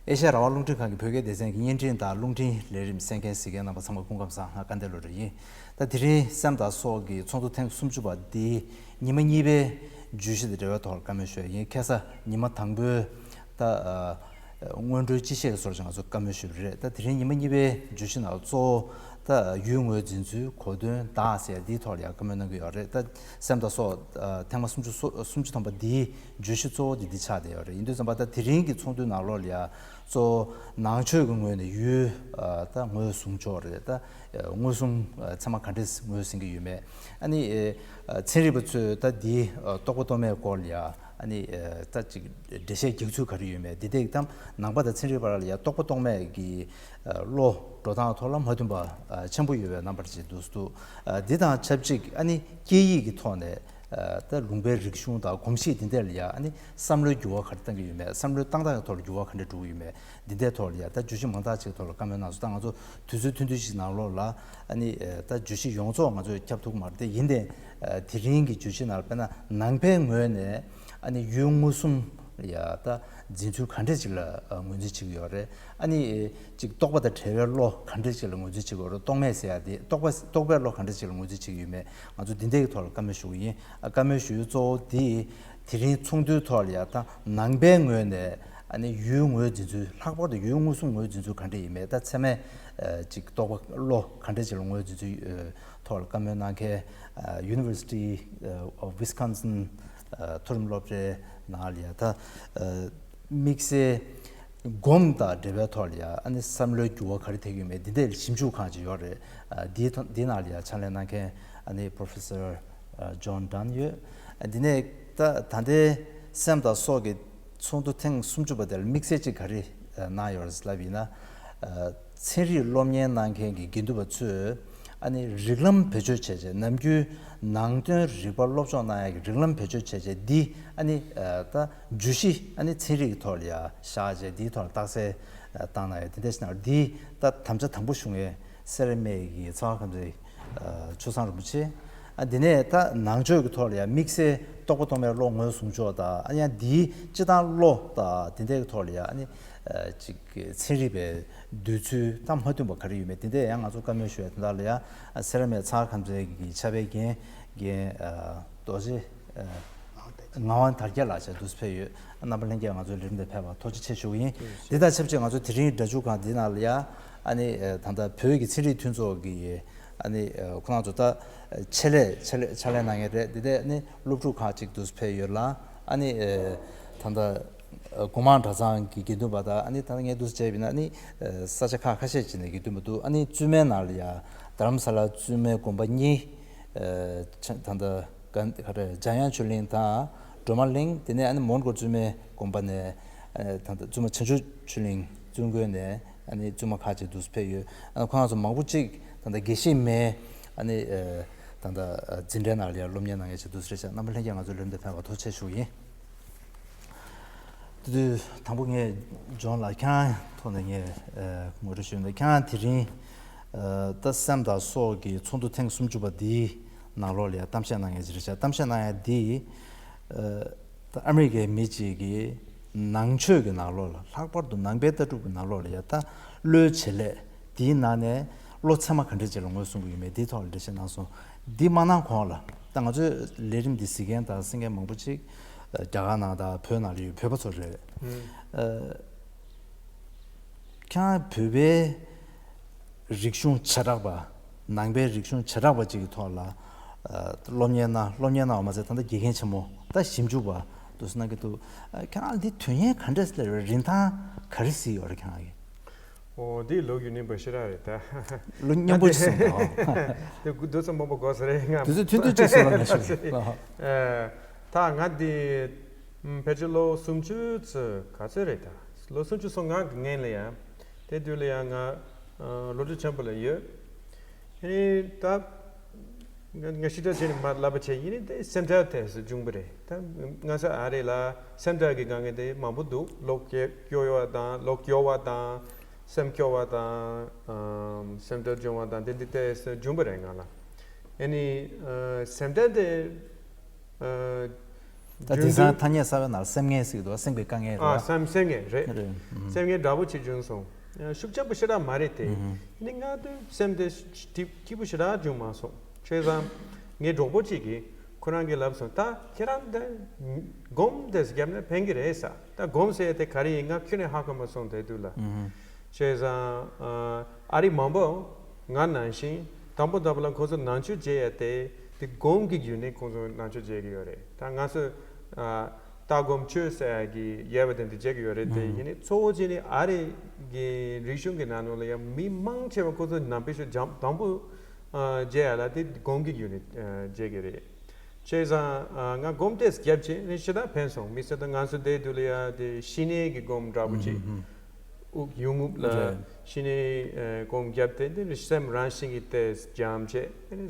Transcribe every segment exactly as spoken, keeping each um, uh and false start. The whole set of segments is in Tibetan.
ཨེ་ཤ་ཡ་རང་དབང་རླུང་འཕྲིན་ཁང་གི་བོད་སྐད་སྡེ་ཚན་གྱི་བརྙན་འཕྲིན་དང་རླུང་འཕྲིན་ལས་རིམ་གསན་མཁན་གཟིགས་མཁན་རྣམ་པ་ཚང་མ་སྐུ་ཁམས་བཟང་། ང་སྐལ་ལྡན་བློ་གྲོས་ཡིན། ད་དེ་རིང་སེམས་དང་སྲོག་གི་ཚོགས་འདུ་ཐེངས་སུམ་ཅུ་པ་འདི་ཉི་མ་གཉིས་པའི་བརྗོད་གཞི་དང་འབྲེལ་བའི་ཐོག་ལ་བཀའ་མོལ་ཞུ་ཡ་ཡིན། ཁ་སང་ཉི་མ་དང་པོའི་ད་ཨ་སྔོན་འགྲོའི་སྤྱི་བཤད་ཀྱི་ཟུར་ཞིག་ང་ཚོ་བཀའ་མོལ་ཞུས་པ་རེད། ད་དེ་རིང་ཉི་མ་གཉིས་པའི་བརྗོད་གཞི་ནང་གཙོ་བོ་ད་ཡུལ་ངོས་འཛིན་ཚུལ་གོ་དོན་བདག་ཟེར་ཡ་འདིའི་ཐོག་ལ་ཡ་བཀའ་མོལ་གནང་གི་ཡོད་རེད། ད་སེམས་དང་སྲོག་ཨ་ཐེངས་མ་སུམ་ཅུ་སོ་སུམ་ཅུ་ཐམ་པ་འདིའི་བརྗོད་གཞི་གཙོ་བོ་དེ་འདི་ཆགས་བསྡད་ཡོད་རེད། ཡིན་དུས་ཙམ་པ་ད་དེ་རིང་གི་ཚོགས་འདུའི་ནང་ལོགས་ལ་ཡ་གཙོ་བོ་ནང་ཆོས་ཀྱི་ངོས་ནས་ཡུལ་ཨ་ད་ངོས་བཟུང་ཕྱོགས་རེད། ད་མངོན་སུམ་ཨ་ཚད་མ་ག་འདྲས་ངོས་ཟིན་གྱི་ཡོད་མེད། ཨ་ནི་ཨ་ཚན་རིག་པ་ཚོས་ད་འདི་ཨ་རྟོགས་པ་རྟོགས་མེད་སྐོར་ལ་ཡ་ཨ་ནི་ཨ་ད་ཅིག་འགྲེལ་བཤད་རྒྱག་ཚུལ་ག་རེ་ཡོད་མེད། འདི་འདྲས་ད་ནང་པ་དང་ཚན་རིག་པ་ལ་ཡ་རྟོགས་པ་རྟོགས་མེད་ཀྱི་ཨ་བློ་འགྲོ་སྟངས་ཐོག་ལ་མ་མཐུན་པ་ཨ་ཆེན་པོ་ཡོད་པའི་རྣམ་པར་ཅིག་འདུག་འདུག་ཨ་འདི་དང་ཆབས་ཅིག་ཨ་ནི་སྐད་ཡིག་གི་ཐོག་ནས་ཨ་ད་ལུང་པའི་རིག་གཞུང་དང་གོམས་གཤིས་འདི་འདྲས་ལ་ཡ་ཨ་ནི་བསམ་བློའི་འགྱུར་བ་ག་རེ་བཏང་གི་ཡོད་མེད། བསམ་བློའི་བཏང་སྟངས་ཀྱི་ཐོག་ལ་འགྱུར་བ་ག་འདྲས་འགྲོ་གི་ཡོད་མེད། འདི་འདྲའི་ཐོག་ལ་ཡ་ད་བརྗོད་གཞི་མང་དག་ཅིག་ཐོག་ལ་བཀའ་མོལ་གནང་སོང་། ད་ང་ཚོ་དུས་ཚོད་ཐུང་ཐུང་ཞིག་ནང་ལོགས་ལ་ཨ་ནི་ཨ་ད་བརྗོད་གཞི་ཡོངས་རྫོགས་ང་ཚོས་ཁྱབ་ཐུབ་མ་རེད། དེ་ཡིན་ཏེ་ཨ་དེ་རིང་གི་བརྗོད་གཞི་ནང་ལ་དཔེར་ན་ནང་པའི་ངོས་ནས་ཨ་ནི་ཡུལ་མངོན་སུམ་ལ་ཡ་ད་འཛིན་ཚུལ་ག་འདྲས་ཅིག་ལ་ཨ་ངོས་འཛིན་བྱེད་ཀྱི་ཡོད་རེད། ཨ་ནི་ཅིག་རྟོགས་པ་དང་བྲལ་བའི་བློ་ག་འདྲས་ཅིག་ལ་ངོས་འཛིན་བྱེད་ཀྱི་ཡོད་རེད། རྟོག་མེད་ཟེར་ཡ་དེ་རྟོག་པ་རྟོགས་པའི་བློ་ག་འདྲས་ཅིག་ལ་ངོས་འཛིན་བྱེད་ཀྱི་ཡོད་མེད། ང་ཚོ་འདི་འདྲའི་ཐོག་ལ་བཀའ་མོལ་ཞུ་གི་ཡིན། ཨ་བཀའ་མོལ་ཞུ་ཡུལ་གཙོ་བོ་དེ་དེ་རིང་ཚོགས་འདུའི་ཐོག་ལ་ཡ་ད་ནང་པའི་ངོས་ནས་ཨ་ནི་ཡུལ་ངོས་འཛིན་ཚུལ། ལྷག་པར་དུ་ཡུལ་མངོན་སུམ་ངོས་འཛིན་ཚུལ་ག་འདྲ་ཡིན་མེད། ད་ཚད་མའི་ཨ་ཅིག་རྟོགས་པ་བློ་ག་འདྲ་ཅིག་ལ་ངོས་འཛིན་ཚུལ་ཨ་ཐོག་ལ་བཀའ་མོལ་གནང་མཁན་ཨ་University of Wisconsin ཨ་མཐོ་རིམ་སློབ་གྲྭའི་ནང་ལ་ཡ་ད་ཨ་དམིགས་བསལ་སྒོམ་དང་འབྲེལ་བའི་ཐོག་ལ་ཡ་ཨ་ནི་བསམ་བློའི་འགྱུར་བ་ག་རེ་ཐེབས་ཀྱི་ཡོད་མེད། འདི་འདྲའི་ཞིབ་འཇུག་ཁང་ཅིག་ཡོད་རེད། ཨ་འདིའི་ཐོག་འདི་ནང་ལ་ཡ་ཕྱག་ལས་གནང་མཁན་ཨ་ནི་Professor ཨ་John Dunn ཡོད། ཨ་འདི་ནས་ད་ད་ལྟའི་སེམས་དང་སྲོག་གི་ཚོགས་འདུ་ཐེངས་སུམ་ཅུ་པ་དེ་ལ་དམིགས་བསལ་གཅིག་ག་རེ་ཨ་གནང་ཡོད་རེད་ལབ་ཡིན་ན། ཨ་ཚན་རིག་སློབ་གཉེར་གནང་མཁན་གྱི་དགེ་འདུན་པ་ཚོས་ཨ་ནི་རིགས་ལམ་བེད་སྤྱོད་བྱས་རྗེས། ནམ་རྒྱུན་ནང་དོན་རིག་པ་སློབ་སྦྱོང་གནང་ཡག་གི་རིགས་ལམ་བེད་སྤྱོད་བྱས་རྗེས་འདི་ཨ་ནི་ཨ་ད་བརྗོད་གཞི་ཨ་ནི་ཚན་རིག་གི་ཐོག་ལ་ཡ་བཞག་རྗེས་འདིའི་ཐོག་ལ་རྟགས་གསལ་ཨ་བཏང་གནང་ཡག་དེ་འདྲ་ཞིག་གནང་། འདི་ད་དམ་བཅའ་དང་པོ་ཞུ་མཁན་སེ་ར་སྨད་ཀྱི་ཚེ་དབང་ཁྲི་ཨ་ཆོས་བཟང་རིན་པོ་ཆེ། ཨ་འདི་ནས་ད་ནང་ཆོས་ཀྱི་ཐོག་ལ་ཡང་དམིགས་བསལ་རྟོགས་པ་རྟོགས་མེད་བློ་ངོས་བཟུང་ཕྱོགས་དང་། ཨ་ཡང་འདིའི་སྤྱི་བཏང་བློ་དང་དེ་འདྲའི་ཐོག་ལ་ཡང་ཨ་ནི་ཨ་ཅིག་ཚན་རིག་པའི་འདོད་ཚུལ་དང་མ་མཐུན་པ་ག་རེ་ཡོད་མེད་དེ་འདྲ་ཡང་ང་ཚོ་བཀའ་མོལ་ཞུ་ཡ་དེ་དག་ལ་ཡང་ཨ་སེ་ར་སྨད་ཚེ་དབང་ཁྲི་གི་ཕྱག་དཔེ་རྒན་རྒན་ཨ་རྡོ་རྗེ་ཨ་ངག་དབང་དར་རྒྱས་ལགས་ཅིག་འདུག་སེ་ཕེབས་ཡོད། རྣམ་པ་ལྷན་རྒྱས་ང་ཚོའི་ལས་རིམ་དེ་ཕེབས་པར་ཐུགས་རྗེ་ཆེ་ཞུ་གི་ཡིན། འདི་དང་ཆབས་ཅིག་ང་ཚོ་དེ་རིང་སྒྲ་འཇུག་ཁང་འདི་ནང་ལ་ཡ་ཨ་ནི་ཨ་ད་ལྟ་བོད་ཀྱི་ཚན་རིག་མཐུན་ཚོགས་ཀྱི་ཨ་ནི་ཨ་ཁོ་རང་ཚོ་ད་ཆེད་ལས་ཆེད་ལས་ཕྱག་ལས་གནང་མཁན་རེད། འདི་ནས་ཨ་ནི་སློབ་ཕྲུག་ཁག་ཅིག་འདུག་སེ་ཕེབས་ཡོད་ལ། ཨ་ནི་ཨ་ད་ལྟ་ཨ་སྒོ་མང་གྲྭ་ཚང་གི་དགེ་འདུན་པ་དང་། ཨ་ནི་ད་ལྟ་ངས་འདུག་སེ་བྱས་པ་ཡིན་ན་ཨ་ནི་ཨ་ས་ཆ་ཁག་ཁ་ཤས་ཅིག་ནས་དགེ་འདུན་པ་འདུག་ཨ་ནི་བཙུན་མའི་ནང་ལ་ཡ་རྡ་རམ་ས་ལ་བཙུན་མའི་དགོན་པ་གཉིས། ཨ་ཆ་ད་ལྟ་ག་ག་རེ་འཇམ་དབྱངས་ཆོས་གླིང་དང་སྒྲོལ་མ་གླིང་། དེ་ནས་ཨ་ནི་མོན་གྷོ་བཙུན་མའི་དགོན་པ་ནས་ཨ་ད་ལྟ་བཙུན་མ་བྱང་ཆུབ་ཆོས་གླིང་བཙུན་དགོན་ནས་ཨ་ནི་བཙུན་མ་ཁག་ཅིག་འདུག་སེ་ཕེབས་ཡོད། ཨ་ཁོ་རང་ཚོ་མང་པོ་ཅིག་ད་ལྟ་དགེ་བཤེས་མའི་ཨ་ནི་ཨ་ད་ལྟ་འཛིན་གྲྭའི་ནང་ལ་ཡང་སློབ་གཉེར་གནང་མཁན་ཅིག་འདུག་སེ་རེད་ཤག་རྣམ་པ་ལྷན་རྒྱས་ང་ཚོའི་ལས་རིམ་དེ་ཕེབས་པར་ཐུགས་རྗེ་ཆེ་ཞུ་གི་ཡིན། དེ་དུས་དང་པོ་ངས་ཇོན་ལགས་ཁྱེད་རང་ཐོག་ནས་ངས་ཨ་ངོ་སྤྲོད་ཞུས་ན། ཁྱེད་རང་དེ་རིང་ཨ་ད་སེམས་དང་སྲོག་གི་ཚོགས་འདུ་ཐེངས་སུམ་ཅུ་པ་འདིའི་ནང་ལོགས་ལ་ཡང་གཏམ་བཤད་གནང་མཁན་ཅིག་རེད་ཤག་གཏམ་བཤད་གནང་ཡ་འདི་ཨ་ད་ཨ་མི་རི་ཀའི་མི་གཅིག་གིས་ནང་ཆོས་ཀྱི་ནང་ལོགས་ལ། ལྷག་པར་དུ་ནང་པའི་ལྟ་གྲུབ་ཀྱི་ནང་ལོགས་ལ་ཡ་ད་བློའི་བྱེད་ལས་དེའི་ནང་ནས་བློ་ཚད་མ་ག་འདྲ་ཅིག་ལ་ངོས་བཟུང་གི་ཡོད་མེད་དེའི་ཐོག་ལ་འགྲེལ་བཤད་གནང་སོང་། འདི་མ་གནང་གོང་ལ་ད་ང་ཚོའི་ལས་རིམ་འདི་གཟིགས་མཁན་དང་གསན་མཁན་མང་པོ་ཅིག་རྒྱ་གར་ནང་དང་བོད་ནང་ལ་ཡོད་བོད་པ་ཚོ་རེད། ཨ་ཁྱེད་རང་བོད་པའི་རིག་གཞུང་བྱེ་བྲག་པ། ནང་པའི་རིག་གཞུང་བྱེ་བྲག་པ་ཅིག་གི་ཐོག་ལ་ཨ་སློབ་གཉེར་གནང་། སློབ་གཉེར་གནང་བ་མ་ཟད་ད་ལྟ་དགེ་རྒན་ཆེན་མོ་ད་ཞིབ་འཇུག་པ་འདུག་སེ་གནང་གི་འདུག་ཨ་ཁྱེད་རང་འདི་དོན་གཉེར་ག་འདྲ་སེ་ལབ་རེད། རིན་ཐང་ག་རེ་གཟིགས་ཡོད་རེད་ཁྱེད་རང་གིས། ཨོ་འདི་ལོ་རྒྱུས་རྙིང་པ་ཞེ་དྲག་རེད་ད། ལོ་སྙིང་པོ་ཅིག་སོང་ད། དེ་དུས་ཚོད་མང་པོ་འགོར་ས་རེད་ང་། དུས་ཚོད་ཐུང་ཐུང་ཅིག་སོང་ལ་ང་ཞུ། ཨ་ད་ང་འདི་ཕལ་ཆེར་ལོ་སུམ་ཅུ་ཙམ་ག་ཚོད་རེད་ད། ལོ་སུམ་ཅུ་སོ་ལྔ་གི་སྔན་ལ་ཡང་། དེ་དུས་ལ་ཡང་ང་ཨ་སློབ་གྲྭ་ཆེན་པོ་ལ་ཡོད། ཨ་ནི་ད་ང་ང་ཞིབ་ཕྲ་བྱས་ནས་མར་ལབ་པ་བྱས་ཡིན་ནའི་དེ་སེམས་ཁྲལ་དེ་སུ་བྱུང་བ་རེད། ད་ང་ཚོ་ཨ་རི་ལ་སེམས་ཁྲལ་གྱི་དཀའ་ངལ་དེ་མང་པོ་འདུག་ལོ་སྐྱོ་སྐྱོ་བ་དང་ལོ་སྐྱོ་བ་དང་། སེམས་སྐྱོ་བ་དང་། ཨམ་སེམས་ཁྲལ་བྱུང་བ་དང་དེ་འདི་དེ་བྱུང་བ་རེད་ང་ལ། ཨ་ནི་ཨ་སེམས་ཁྲལ་དེ་ཨ་ ད་དེང་སང་ཐ་སྙད་གསར་པའི་ནང་ལ་སེམས་ངལ་ཟེར་གྱི་འདུག་སེམས་ཀྱི་དཀའ་ངལ་རེད་ཨ་བ། སེམས་སེམས་ངལ་རེད། རེད། ཨུ། སེམས་ངལ་འདྲ་པོ་ཅིག་བྱུང་སོང་། ཤུགས་ཆེན་པོ་ཞེ་དྲག་མ་རེད་དེ། ཨུ། ནི་ང་དུ་སེམས་དེ་སྐྱིད་སྐྱིད་པོ་ཞེ་དྲག་བྱུང་མ་སོང་། བྱས་ཙང་ངའི་གྲོགས་པོ་གཅིག་གིས་ཁོ་རང་གིས་ལབ་སོང་། ད་ཁྱེད་རང་འདི་སྒོམ་དེ་བརྒྱབ་ན་ཕན་གྱི་རེད་ཟེར། ད་སྒོམ་ཟེར་དེ་ག་རེ་ཡིན་ང་ཁྱོན་ནས་ཧ་གོ་མ་སོང་དེ་དུས་ལ། ཨུ། བྱས་ཙང་ཨ་རི་མང་པོ་ང་ནང་བཞིན་དང་པོ་དང་པོ་ལ་ཁོ་ཚོ་ནང་ཆོས་བྱེད་ཡ་དེ་དེ་སྒོམ་གྱི་བརྒྱུད་ནས་ཁོ་ཚོ་ནང་ཆོས་བྱེད་ཀྱི་ཡོད་རེད། ད་ང་ཚོ་ཨ། ལྟ་སྒོམ་སྤྱོད་ཟེར་ཡ་གི་ཡལ་བ་དེ་འདི་བྱེད་ཀྱི་ཡོད་རེད་དེ། ཨུ། ཡིན་ནའི་གཙོ་བོ་བྱས་ནས་ཨ་རི་གི་རིག་གཞུང་གི་ནང་ལོགས་ལ་ཡང་མི་མང་ཆེ་བ་ཁོ་ཚོ་ནང་པའི་ཤོད་འཇམ་དང་པོ་ཨ་བྱེད་ཡ་ལ་དེ་སྒོམ་གྱི་བརྒྱུད་ནས་ཨ་བྱེད་ཀྱི་རེད། བྱས་ཙང་ཨ་ང་སྒོམ་དེ་བརྒྱབ་བྱས་ནས་ཞེ་དྲག་ཕན་སོང་། དམིགས་བསལ་དུ་ང་ཚོ་དེ་དུས་ལ་ཡ་དེ་ཤི་ནད་ཀྱི་སྒོམ་འདྲ་པོ་ཅིག་ཨུ། དབུགས་ཡོང་འུབ་ལ་རེད། ཤི་ནས་ཨ་སྒོམ་བརྒྱབ་སྟེ་དེ་ནི་སེམས་རང་བཞིན་གྱིས་དེ་འཇམ་བྱས་དེ་ནི་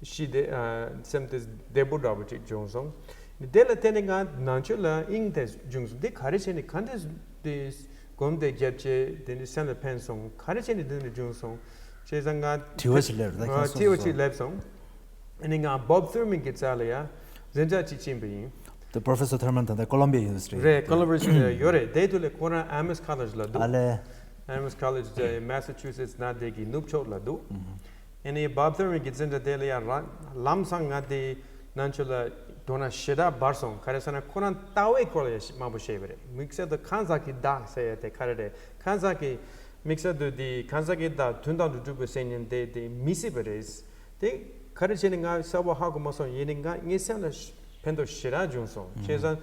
ཤི་དེ་ཨ་སེམས་དེ་བདེ་པོ་འདྲ་པོ་ཅིག་བྱུང་སོང་། དེ་ལ་བརྟེན་ནས་ང་ནང་ཆོས་ལ་དབྱིངས་དེ་བྱུང་སོང་། དེ་ག་རེ་བྱས་ནས་ག་འདྲ་དེ་སྒོམ་དེ་བརྒྱབ་བྱས་དེ་ནི་སེམས་ལ་ཕན་སོང་། ག་རེ་བྱས་ནས་དེ་འདྲ་བྱུང་སོང་། བྱས་ཙང་ང་དྲི་བ་ཞིག་སླེབས་རེད་ད། ཨ་ཁྱེད་དྲི་བ་གསུངས་ཅིག་སོང་། སླེབས་སོང་། ཨ་ནི་ང་Bob Thurman གི་རྩ་ལ་ཡ་གཟན་ཆག་ཅིག་ཕྱིན་པ་ཡིན། The Professor Thurman ད་ལྟ་Columbia University རེད། Columbia University ཡོད་རེད། དེ་དུས་ལ་ཁོ་རང་Amherst College ལ་འདུག་ཨ་ལས། Amherst College དེ་Massachusetts ནང་དེ་གི་ནུབ་ཕྱོགས་ལ་འདུག་ཨ་ནི་Bob Thurman གི་འཛིན་གྲྭ་དེ་ལ་ཡ་རང་ལམ་སང་ང་དེ་ནང་ཆོས་ལ་དོ་སྣང་ཞེ་དྲག་འབར་སོང་། ག་རེ་ཟེར་ན་ཁོ་རང་ལྟ་བའི་སྐོར་ལ་ཡ་མང་པོ་བཤད་པ་རེད། དམིགས་བསལ་དུ་གང་ཟག་གི་བདག་ཟེར་ཡ་དེ་ག་རེ་རེད། གང་ཟག་གི་དམིགས་བསལ་དུ་དེ་གང་ཟག་གི་བདག་དོན་དམ་དུ་གྲུབ་པའི་སེམས་ཉིད་དེ་དེ་མི་སྲིད་པ་རེད། དེ་ག་རེ་བྱས་ནས་ང་གསལ་པོ་ཧ་གོ་མ་སོང་། ཡིན་ནའི་ང་ངའི་སེམས་ལ་ཕན་ཐོགས་ཞེ་དྲག་བྱུང་སོང་། བྱས་ཙང་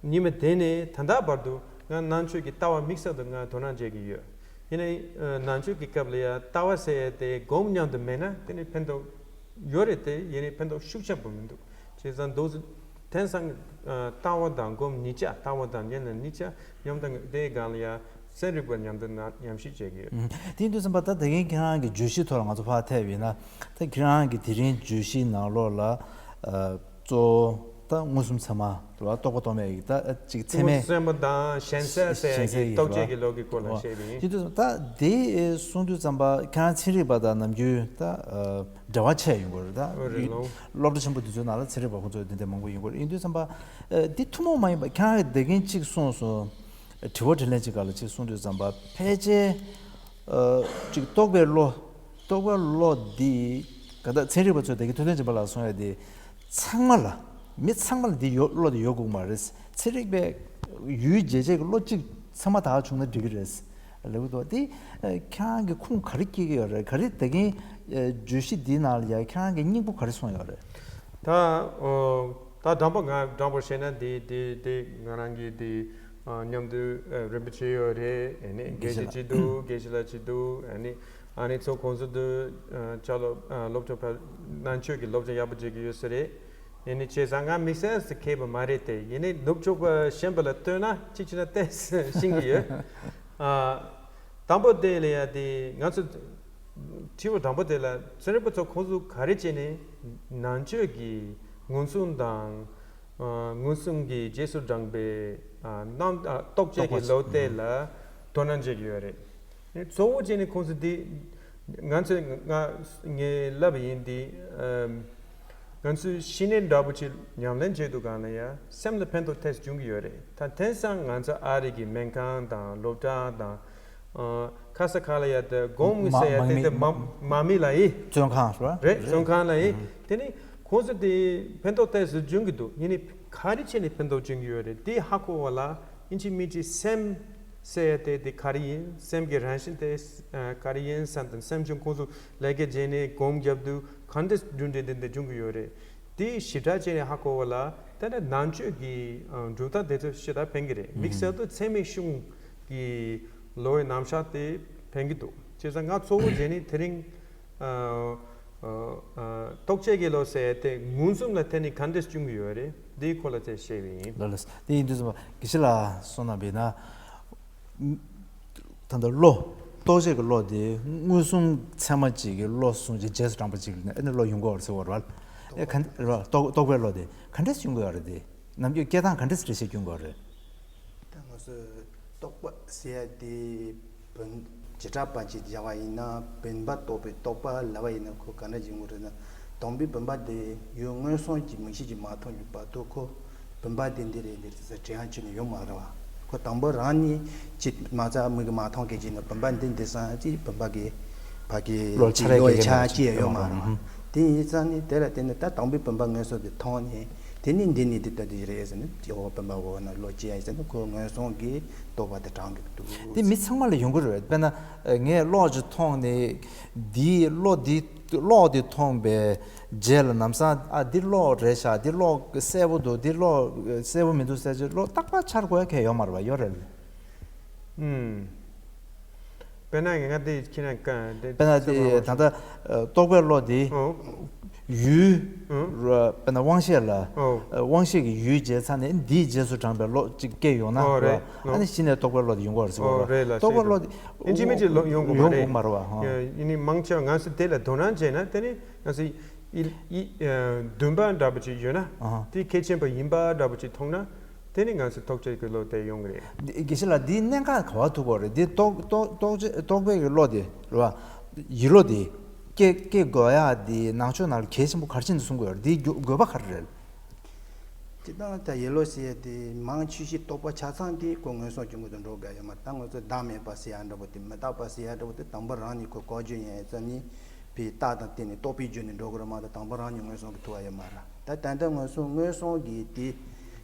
ཉི་མ་དེ་ནས་ད་ལྟ་བར་དུ་ང་ནང་ཆོས་ཀྱི་ལྟ་བ་དམིགས་བསལ་དུ་ང་དོ་སྣང་བྱེད་ཀྱི་ཡོད། ཡིན་ནའི་ནང་ཆོས་ཀྱི་སྐབས་ལ་ཡ་ལྟ་བ་ཟེར་ཡ་དེ་སྒོམ་མཉམ་དུ་མེད་ན་དེ་ནི་ཕན་ཐོགས་ཡོད་རེད་དེ། ཡིན་ནའི་ཕན་ཐོགས་ཤུགས་ཆེན་པོ་མི་འདུག་བྱས་ཙང་འདུག་དེང་སང་ལྟ་བ་དང་སྒོམ་གཉིས་ཆ། ལྟ་བ་དང་ཉན་ན་གཉིས་ཆ་མཉམ་དང་དེའི་སྒང་ལ་ཡ། ཚན་རིག་པ་མཉམ་དུ་ན་མཉམ་ཞིབ་བྱེད་ཀྱི་ཡོད། ཨུམ། དེ་ཡིན་དུས་ཙམ་པ་ད་དེ་གིན་ཁྱེད་རང་གི་བརྗོད་གཞི་ཐོག་ལ་ང་ཚོ་ཕར་ཐེབས་ཡིན་ན། ད་ཁྱེད་རང་གི་དེ་རིང་བརྗོད་གཞིའི་ནང་ལོགས་ལ་ཨ་གཙོ་བོ་ད་མངོན་སུམ་ཚད་མ་རེད་བ། རྟོག་པ་རྟོག་མེད་ཀྱི་ད་ཅིག་ཚད་མའི་མངོན་སུམ་ཚད་མ་དང་ཞེན་ཚད་ཟེར་ཞེན་ཚད་ཀྱི་ཀྱི་རྟོག་བཅས་ཀྱི་ལུགས་ཀྱི་སྐོར་ལ་བཤད་པ་ཡིན། ཡིན་དུས་ད་དེ་གསུང་དུས་ཙམ་པ་ཁྱེད་རང་ཚན་རིག་པ་དང་ནམ་རྒྱུན་ད་འབྲེལ་བ་ཆེ་ཡོང་གི་རེད་ད། ཨོ་རེད་ལོ། སློབ་གྲྭ་ཆེན་པོ་དེ་ཚོའི་ནང་ལ་ཚན་རིག་པ་ཁོང་ཚོ་དེ་འདྲ་མང་པོ་ཡོང་གི་རེད། ཡིན་དུས་ཙམ་པ་འདི་ཐུན་མོང་མ་ཡིན་པ་ཁྱེད་རང་གིས་དེ་གིན་གཅིག་གསུངས་སོང་། དྲི་བ་དྲིས་ལན་གཅིག་སྒང་ལ་གཅིག་གསུངས་དུས་ཙམ་པ་ཕལ་ཆེར་ཨ་གཅིག་རྟོག་པའི་བློ། རྟོག་པའི་བློ་འདི་ག་ད་ཚན་རིག་པ་ཚོས་དེ་གི་ཐུབ་བསྟན་སྦྱིན་པ་ལགས་གསུང་ཡ་དེ་ཚང་མ་ལ་མི་ཚང་མ་ལ་འདི་ཡོད་བློ་དེ་ཡོད་དགོས་མ་རེད། ཚན་རིག་པའི་ཡུལ་འབྱེད་བྱེད་ཀྱི་བློ་གཅིག་ཚང་མ་དག་བྱུང་ན་འགྲིག་གི་རེད་ལབ་ཀྱི་འདུག་དེ་ཁྱེད་རང་གི་ཁུངས་ག་རེ་སྐྱེལ་གྱི་ཡོད་རེད། ག་རེ་དེ་གིན་བརྗོད་གཞི་འདིའི་ནང་ལ་ཡ་ཁྱེད་རང་གི་སྙིང་པོ་ག་རེ་སོང་ཡོད་རེད། ད་ད་དྲང་པོ་ང་དྲང་པོ་བཤད་ན་དེ་དེ་དེ་ང་རང་གི་དེ་མཉམ་དུ་རིན་པོ་ཆེ་ཡོད་རེད། ཨ་ནི་དགེ་བཤེས་ཅིག་འདུག་དགེ་བཤེས་ལགས་ཅིག་འདུག་ཨ་ནི་ཨ་ནི་ཚོ་ཁོང་ཚོ་དུ་ཅ་ལོ་སློབ་སྦྱོང་ཕ་ནང་ཆོས་ཀྱི་སློབ་སྦྱོང་ཡག་པོ་བྱེད་ཀྱི་ཡོད་ས་རེད། ཨ་ནི་བྱས་ཙང་ང་དམིགས་བསལ་སུ་མཁས་པ་མ་རེད་དེ། ཡིན་ནའི་ནུབ་ཕྱོགས་པ་གཞན་པ་ལ་ལྟོས་ན་ཅིག་ཅིག་ན་ཏོག་ཙམ་ཤེས་ཀྱི་ཡོད། དང་པོ་དེ་ལ་ཡ་དེ་ང་ཚོ་དྲི་བ་དང་པོ་དེ་ལ་ཚན་རིག་པ་ཚོ་ཁོང་ཚོ་ག་རེ་བྱས་ནས་ནང་ཆོས་ཀྱི་མངོན་སུམ་དང་མངོན་སུམ་གྱི་རྗེས་སུ་འབྲངས་པའི་རྣམ་རྟོག་བཅས་ཀྱི་ལུགས་དེ་ལ་དོ་སྣང་བྱེད་ཀྱི་ཡོད་རེད། གཙོ་བོ་བྱས་ནས་ཁོང་ཚོ་འདི་ང་ཚོས་ང་ངས་ལབ་པ་ཡིན་འདི། ང་ཚོས་ཤི་ནད་འདྲ་པོ་ཅིག་ཉམས་ལེན་བྱེད་དུས་སྒང་ལ་ཡང་སེམས་ལ་ཕན་ཐོགས་ཏོག་ཙམ་འབྱུང་གི་ཡོད་རེད། ད་དེང་སང་ང་ཚོ་ཨ་རི་གི་སྨན་ཁང་དང་སློབ་གྲྭ་དང་ཁ་ས་ཁ་ལ་ཡ་དེ་སྒོམ་མི་ཟེར་ཡ་དེ་དེ་མ་མ་མི་ལ་ཡི་བཙོན་ཁང་རེད་བཙོན་ཁང་ལ་ཡི་དེ་ནི་ཁོང་ཚོ་དེ་ཕན་ཐོགས་ཏོག་ཙམ་འབྱུང་གི་འདུག་ཡིན་ནི་ག་རེ་བྱས་ནས་ཕན་ཐོགས་འབྱུང་གི་ཡོད་རེད། དེ་ཧ་གོ་བ་ལ་ཨིན་ཅི་མིན་ཅི་སེམས་ཟེར་ཡ་དེ་དེ་ག་རེ་ཡིན། སེམས་ཀྱི་རང་བཞིན་དེ་ག་རེ་ཡིན་བསམ་དང་སེམས་བྱུང་ཁོང་ཚོ་ལས་ཀ་བྱས་ནས་སྒོམ་བརྒྱབ་དུས་ག་འདྲ་འབྱུང་འདྲ་དེ་འདྲ་འབྱུང་གི་ཡོད་རེད། དེ་ཞིབ་ཕྲ་བྱས་ནས་ཧ་གོ་བ་ལ་ད་ནི་ནང་ཆོས་ཀྱི་གྲུབ་མཐའ་དེ་ཚོ་ཞེ་དྲག་ཕན་གྱི་རེད། དམིགས་བསལ་དུ་ཚད་མའི་གཞུང་གི་ལོའི་རྣམ་གཞག་དེ་ཕན་གྱི་འདུག་བྱས་ཙང་ང་གཙོ་བོ་བྱས་ནས་དེ་རིང་རྟོག་བཅས་ཀྱི་ལོ་ཟེར་དེ་མངོན་སུམ་ལ་བརྟེན་ནས་ག་འདྲ་བྱུང་གི་ཡོད་རེད། དེའི་སྐོར་ལ་ཚད་བཤད་པ་ཡིན། ལགས་ལགས། དེ་ཡིན་དུས་ཙམ་པ་དགེ་བཤེས་ལགས་གསུངས་གནང་བས་ན། ད་ལྟ་བློ། རྟོག་བཅས་ཀྱི་བློ་དེ་མངོན་སུམ་ཚད་མ་གཅིག་གི་བློ་གསུངས་ཀྱི་རྗེས་སུ་འབྲངས་པ་གཅིག་ལ་ཨ་ནི་བློ་ཡོང་གི་ཡོད་རེད་ཟེར་བ་རེད་བ། ཨེ་ག་འདྲ་རེད་བ། རྟོག་རྟོག་པའི་བློ་དེ་ག་འདྲས་ཡོང་གི་ཡོད་རེད་དེ། ནམ་རྒྱུན་སྐྱེ་སྟངས་ག་འདྲས་འགྲེལ་བཤད་སྐྱོན་དགོས་རེད། ད་ང་ཚོས་རྟོག་པ་ཟེར་ཡ་དེ་བོན་བྱེ་བྲག་པ་ཅིག་སྦྱར་བ་ཡིན་ན་བོན་པ་རྟོགས་པའི་རྟོག་པ་ལབ་པ་ཡིན་ན་ཁོ་ག་འདྲ་ཡིན་དགོས་རེད་ན། དང་པོའི་བུམ་པ་དེ་ཡུལ་མངོན་སུམ་གྱི་མིག་ཤེས་ཀྱིས་མ་མཐོང་གི་བར་དུ་ཁོ་བུམ་པ་དེ་འདི་རེད་འདི་རེད་ཟེར་དྲན་ཡག་ཅིག་ནི་ཡོད་མ་རེད་བ། ཁོ་དང་པོ་རང་ཉིད་ཀྱིས་མ་རྩ་མིག་གིས་མ་མཐོང་མཁན་གྱི་ནི་བུམ་པ་འདི་འདི་སང་ཅིག་བུམ་པ་གི་ཕ་གི་བློ་ཆ་རེ་ལོ་སྐྱེ་ཡི་ཆ་མཁན་སྐྱེ་ཡོད་མ་རེད་བ། དེ་ཡིན་ཙང་ནི་དེ་ལ་བརྟེན་ནས་ད་དང་པོའི་བུམ་པ་མངོན་སུམ་དེ་མཐོང་ནས་དེ་ནི་འདི་ནི་འདི་ལྟ་དེ་རེད་ཟེར་ནས་དེ་འོ་བུམ་པ་འོ་ན་བློ་སྐྱེ་ཡ་ཟེར་ནས་ཁོ་མངོན་སུམ་གྱི་རྟོགས་པ་དེ་དྲངས་གི་འདུག་དེ་མི་ཚང་མ་ལ་ཡོང་གི་རེད། དཔེར་ན་ངས་གློག་ཅིག་མཐོང་ནས་འདིའི་གློག་འདི་གློག་དེ་མཐོང་པའི་རྗེས་ལ་ལམ་སང་ཨ་འདི་གློག་རེད་ཤག་འདི་གློག་གསལ་པོ་འདུག་འདི་གློག་གསལ་པོ་མི་འདུག་ཟེར་ཅིག་གློག་རྟག་པར་འཆར་དགོས་ཡ་གང་ཡང་ཡོད་མ་རེད་བ། ཡོད་རེད། ཨུམ། དཔེར་ན་ང་འདི་ཁྱེད་རང་ག་འདི་དཔེར་ན་འདི་ད་ལྟ་རྟོག་པའི་བློ་འདི་ཨོ། ཡུལ་ཨུམ། ར་དཔེར་ན་དབང་ཤེས་ལ་ཨོ། དབང་ཤེས་ཀྱི་ཡུལ་བརྗེད་ཚར་ནས་འདིའི་རྗེས་སུ་འབྲངས་པའི་བློ་གཅིག་སྐྱེ་ཡོང་ན་ཨོ་རེད། ར་ཨ་ནི་གཞི་ནས་རྟོག་པའི་བློ་དེ་ཡོང་གི་རེད་ཟེར་གོ་ཨོ་ར། རེད་ལ་རྟོག་པའི་བློ་དེ་ཨིན་ཇི་མི་ཇི་ལོ་ཡོང་གི་མ་ཡོང་རེད། གི་མ་རེད་བ། ཨ་ཡིན་ནི་མང་ཆེ་བ་ང་ཚོ་དེ་ལ་དོ་སྣང་བྱས་ན་དེ་ནི་ང་ཚོ་ཡི་ཡི་ཨ་འདུན་པ་འདྲ་པོ་ཅིག་ཡོད་ན་ཨ་དེ་གལ་ཆེན་པོ་ཡིན་པ་འདྲ་པོ་ཅིག་མཐོང་ན། དེ་ནི་ང་ཚོའི་རྟོག་བཅས་ཀྱི་བློ་དེ་ཡོང་གི་རེད། འདི་དགེ་བཤེས་ལགས་འདིའི་གནད་འགག་ག་བ་ཐུག་གོ་རེད། འདི་རྟོག་རྟོག་རྟོག་བཅས་རྟོག་པའི་གི་བློ་དེ་རེད་བ། ཡིད་བློ་དེ་སྐྱེ་སྐྱེ་དགོས་ཡ་དེ་ནང་ཆོས་ནང་ལ་གལ་ཆེན་པོ་ག་རེ་བྱས་ནས་གསུང་གི་ཡོད་རེད། འདིའི་རྒྱུ་དགོས་པ་ག་རེ་རེད། སྤྱིར་བཏང་ད་ཡིད་བློ་ཟེར་ཡ་དེ་མང་ཆེ་ཤོས་རྟོགས་པ་ཆ་ཚང་དེ་ཁོ་མངོན་སུམ་གྱི་ངོས་སུ་འགྲོ་དགོས་ཡོད་མ་རེད། ད་ང་ཚོ་བདག་མེད་པ་ཟེར་ཡ་འདྲ་པོ་དེ་མི་རྟག་པ་ཟེར་ཡ་འདྲ་པོ་དེ་དང་པོ་རང་ཉིད་ཁོ་ལྐོག་གྱུར་ཡིན་ཡ་ཙམ་ནི་བའི་རྟགས་དང་བརྟེན་ནས་རྟོག་པའི་རྒྱུ་ནས་འགྲོ་གི་རེད་མ་གཏོགས་དང་པོ་རང་ཉིད་མངོན་སུམ་གྱིས་ཐུབ་པ་ཡོད་མ་རེད། ད་ད་ལྟ་མངོན་སུམ་མངོན་སུམ་གྱིས་དེ་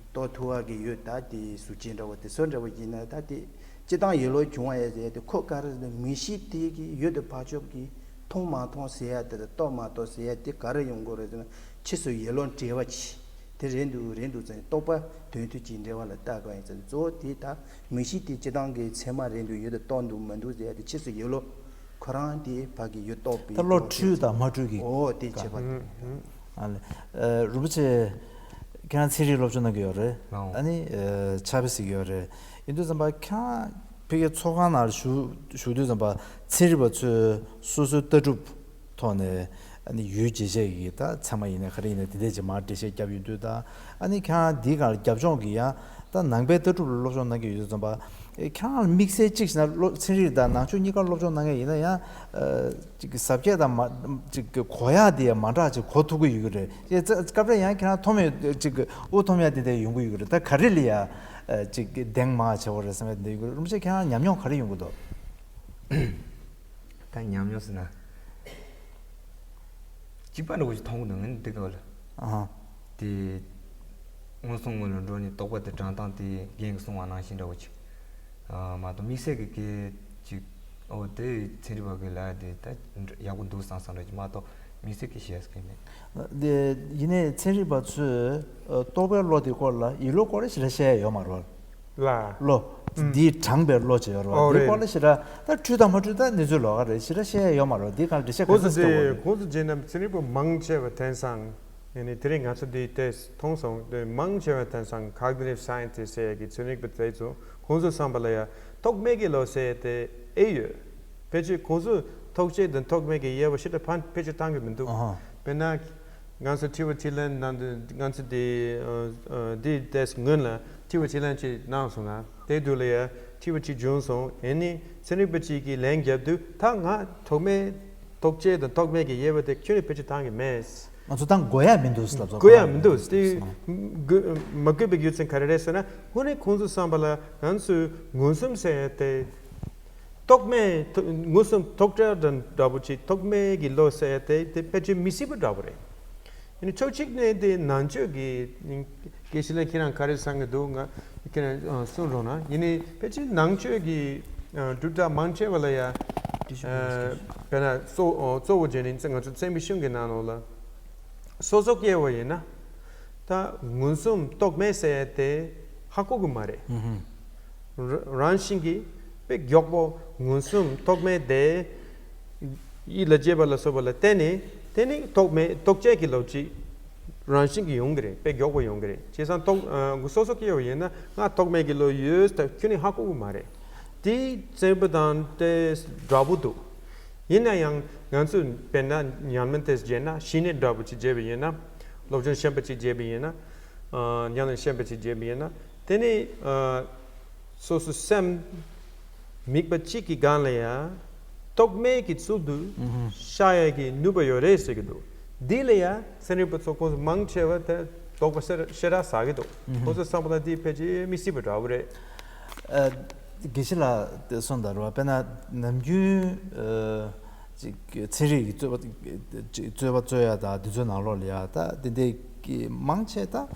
རྟོགས་ཐུབ་པ་གི་ཡོད་ད་དེ་གཟུགས་ཅན་འདྲ་བོ་དེ་སོ་འདྲ་བོ་ཡིན་ན་ད་དེ་སྤྱིར་བཏང་ཡིད་བློ་བྱུང་བ་ཡོད་ཟེར་དེ་ཁོ་ག་རེ་ཟེར་ན་མིག་ཤེས་དེ་གི་ཡུལ་དེ་ཕར་ཕྱོགས་ཀྱི་མཐོང་མ་མཐོང་ཟེར་ཡ་དེ་དང་རྟོགས་མ་རྟོགས་ཟེར་ཡ་དེ་ག་རེ་ཡོང་གི་རེད་ཟེར་ན་ཕྱིས་སུ་ཡིད་བློ་འབྲེལ་བ་ཆེ་དེ་རེད་འདུག་རེད་འདུག་ཟེར་ནས་རྟོགས་པ་དོན་མཐུན་གྱི་འབྲེལ་བ་ལ་ལྟ་དགོས་ཡིན་ཟེར་ནས་གཙོ་བོ་དེ་ད་མིག་ཤེས་དེ་སྤྱིར་བཏང་གི་ཚད་མ་རེད་འདུག་ཡུལ་དེ་རྟོགས་འདུག་མི་འདུག་ཟེར་ཡ་དེ་ཕྱིས་སུ་ཡིད་བློ། ཁོ་རང་དེ་ཕ་གི་ཡུལ་རྟོགས་པའི་ད་བློ་འཁྲུལ་དང་མ་འཁྲུལ་གྱི་ཨོ་དེ་བྱེད་པ་དེ། ཨ་ལེ། ཨ་རིན་པོ་ཆེ། ཁྱེད་རང་ཚན་རིག་སློབ་སྦྱོང་གནང་གི་ཡོད་རེད། ཨོ། ཨ་ནི་ཨ་ཕྱག་དཔེ་གཟིགས་ཡོད་རེད། ཡིན་དུས་ཙམ་པ་ཁྱེད་རང་ཕ་གིའི་ཚོགས་ཁང་ནང་བཞུགས་བཞུགས་དུས་ཙམ་པ་ཚན་རིག་པ་ཚོས་སོ་སོའི་ལྟ་གྲུབ་ཐོག་ནས་ཨ་ནི་ཡུལ་འབྱེད་བྱེད་ཀྱི་ད་ཚད་མ་ཡིན་ན་ག་རེ་ཡིན་ན་དེ་འདྲས་ཀྱི་མར་འགྲེལ་བཤད་བརྒྱབ་ཡོད་དུས་ད་ཨ་ནི་ཁྱེད་རང་འདིའི་སྒང་ལ་རྒྱབ་ལྗོངས་ཀྱི་ཡང་ད་ནང་པའི་ལྟ་གྲུབ་ལ་སློབ་སྦྱོང་གནང་གི་ཡོད་དུས་ཙམ་པ། ཨེ་ཁྱེད་རང་ལ་དམིགས་བསལ་གཅིག་བྱས་ན་བློ་ཚན་རིག་དང་ནང་ཆོས་གཉིས་ཀ་སློབ་སྦྱོང་གནང་མཁན་ཡིན་ན་ཡང་ཨ་ཅིག་གི་ཟབ་རྒྱས་དང་མ་ཅིག་གི་གོ་ཡག་དེ་ཡང་མ་འདྲ་ཅིག་གོ་ཐུབ་ཀྱི་ཡོད་ཀྱི་རེད། ཨེ་ཙ་སྐབས་རེ་ཡང་ཁྱེད་རང་མཐོང་མེད་ཅིག་གི་དབུ་མཐོང་ཡག་དེ་འདྲ་ཡོང་གི་ཡོད་ཀྱི་རེད། ད་ག་རེ་ལ་ཡ་ཨ་ཅིག་གི་གདེང་མ་ཆེ་བ་རེད་བསམ་ཡག་དེ་འདྲ་ཡོད་ཀྱི་རེད། རིན་པོ་ཆེ་ཁྱེད་རང་ཉམས་མྱོང་ག་རེ་ཡོང་གི་འདུག་ད་ཉམས་མྱོང་ཟེར་ན། གཅིག་པ་འདྲ་བོ་ཞིག་མཐོང་གི་འདུག་ངས་འདི་ག་ལ། ཨ། དེ། མངོན་སུམ་ངོས་ལ་འགྲོ་ནས་རྟོག་པ་དེ་དྲངས་སྟངས་དེ་རྒན་གྱིས་གསུངས་པ་ནང་བཞིན་འདྲ་བོ་ཅིག་ཨ་མ་གཏོགས་དམིགས་བསལ་གྱི་སྐད་ཅིག་ཨོ་དེ་ཚན་རིག་པ་གི་ལ་དེ་ད་ཡག་པོ་འདུག་བསམ་བསམ་འདྲ་ཅིག་མ་གཏོགས་དམིགས་བསལ་གྱི་བཤད་ས་མེད། དེ་ཡིན་ནའི་ཚན་རིག་པ་ཚོས་རྟོག་པའི་བློ་དེ་སྐོར་ལ་ཡིད་བློ་སྐོར་ཞེ་དྲག་བཤད་ཡ་ཡོད་མ་རེད། ལ། བློ། ཨུམ། འདིའི་དྲངས་པའི་བློ་ཅིག་ཡོད་རེད་བ། ཨོ་འདིའི་རེད། སྐོར་ལ་ཞེ་དྲག་ད་འཁྲུལ་དང་མ་འཁྲུལ་ད་གནས་ཚུལ་ལོགས་ཀ་རེད། ཞེ་དྲག་བཤད་ཡ་ཡོད་མ་རེད། འདི་གང་འགྲེལ་བཤད་ག་ཚོད་ཁོང་ཚོ་བྱེད་དགོས་རེད། ཁོང་ཚོ་བྱས་ན་ཚན་རིག་པ་མང་ཆེ་བ་དེང་སང་ཡིན་ནི་དེ་རིང་ང་ཚོ་འདི་ལྟས་མཐོང་སོང་། དེ་མང་ཆེ་བ་དེང་སང་cognitive scientist ཟེར་ཡ་གི་ཚན་རིག་པ་དེ་ཚོ་ཁོང་ཚོ་བསམ་པ་ལ་ཡ་རྟོག་མེད་ཀྱི་བློ་ཟེར་ཡ་དེ་ཨེ་ཡོད། ཕལ་ཆེར་ཁོང་ཚོས་རྟོག་བཅས་དང་རྟོག་མེད་ཀྱི་དབྱེ་བ་ཞེ་དྲག་ཕན་ཕལ་ཆེར་བཏང་གི་མི་འདུག་ཨ་ཧ། དཔེར་ན། ང་ཚོ་དྲི་བ་དྲིས་ལན་ནང་དུ་ང་ཚོ་འདི་ཨ་ཨ་འདི་ཏོག་ཙམ་སྔོན་ལ་དྲི་བ་དྲིས་ལན་ཅིག་གནང་སོང་ང་། དེ་དུས་ལ་ཡ་དྲི་བ་ཅིག་བྱུང་སོང་། ཨེ་ནི་ཚན་རིག་པ་ཅིག་གིས་ལན་བརྒྱབ་དུས་ད་ང་རྟོག་མེད་རྟོག་བཅས་དང་རྟོག་མེད་ཀྱི་དབྱེ་བ་དེ་ཁྱོན་ནས་ཕལ་ཆེར་བཏང་གི་མེད། ང་ཚོ་བཏང་དགོས་ཡ་མི་འདུག་ལབ་ཚོ། དགོས་ཡ་མི་འདུག་དེ་དགོས་མ་དགོས་པའི་རྒྱུ་མཚན་ག་རེ་རེད་ཟེར་ན། དངོས་གནས་ཁོང་ཚོ་བསམ་པ་ལ་ང་ཚོས་མངོན་སུམ་ཟེར་ཡ་དེ། རྟོག་མེད་མངོན་སུམ་རྟོག་བྲལ་འདྲ་འདྲ་པོ་ཅིག་རྟོག་མེད་ཀྱི་བློ་ཟེར་ཡ་དེ་དེ་ཕལ་ཆེར་མི་སྲིད་པ་འདྲ་པོ་རེད། ཡིན་ནའི་ཕྱོགས་གཅིག་ནས་དེ་ནང་ཆོས་ཀྱི་དགེ་བཤེས་ལགས་ཁྱེད་རང་ག་རེ་བསམ་གྱི་འདུག་ང་ཁྱེད་རང་གསུང་རོགས་གནང་། ཡིན་ནའི་ཕལ་ཆེར་ནང་ཆོས་ཀྱི་སྒྲུབ་གྲྭ་མང་ཆེ་བ་ལ་ཡ་དཔེར་ན་གཙོ་གཙོ་བོ་བྱས་ནས་ང་ཚོ་བཙན་པོའི་གཞུང་གི་ནང་ལོགས་ལ། སོ་སོ་སྐྱེ་བོ་ཡིན་ན། ད་མངོན་སུམ་རྟོག་མེད་ཟེར་ཡ་དེ་ཧ་གོ་གི་མ་རེད། ཨུ་ཧུ། ར་རང་བཞིན་གྱིས་དཔེ་མགྱོགས་པོ་མངོན་སུམ་རྟོག་མེད་དེ་ཡིད་ལ་བྱེད་པ་ལ་སོགས་པ་ལ་བརྟེན་ནས་དེ་ནི་རྟོག་མེད་རྟོག་བཅས་ཀྱི་བློ་ཅིག་རང་བཞིན་གྱིས་ཡོང་གི་རེད། དཔེ་མགྱོགས་པོ་ཡོང་གི་རེད། བྱས་ཙང་རྟོག་ཨ་སོ་སོ་སྐྱེ་བོ་ཡིན་ན་ང་རྟོག་མེད་ཀྱི་བློ་ཡོད་ཟེར་ཁྱོན་ནས་ཧ་གོ་གི་མ་རེད། དེ་བཙན་པོ་དང་དེ་འདྲ་པོ་འདུག་ཡིན་ན་ཡང་ང་ཚོས་དཔེར་ན་ཉམས་ལེན་དེ་བྱས་ན་ཞི་གནས་འདྲ་པོ་ཅིག་བྱས་པ་ཡིན་ན། སློབ་སྦྱོང་ཞན་པ་ཅིག་བྱས་པ་ཡིན་ན། ཨ་ཉམས་ལེན་ཞན་པ་ཅིག་བྱས་པ་ཡིན་ན་དེ་ནི་ཨ་སོ་སོའི་སེམས་དམིགས་པ་གཅིག་གི་སྒང་ལ་ཡང་རྟོག་མེད་ཀྱི་ཚུལ་དུ་ཨུ་ཧུ། ཤར་ཡ་གི་ནུས་པ་ཡོད་རེད་ཟེར་གྱི་འདུག་འདི་ལ་ཡང་ཚན་རིག་པ་ཚོ་ཁོང་ཚོ་མང་ཆེ་བ་དེ་དོགས་པ་ཤེ་ཤེ་ར་ཟ་གི་འདུག་ཁོང་ཚོ་བསམ་པ་ལ་འདི་ཕལ་ཆེར་མི་སྲིད་པ་འདྲ་བོ་རེད། ཨ། དགེ་བཤེས་ལགས་དེ་གསུངས་དང་རེད་པ། དཔེར་ན་ནམ་རྒྱུན་ཨ་ཅིག་ཚན་རིག་གི་རྩོད་པ་ཅིག་རྩོད་པ་རྩོད་ཡ་དང་འདི་ཚོའི་ནང་ལོགས་ལ་ཡ་ད་དེ་འདྲའི་གི་མང་ཆེ་ད་ཨ་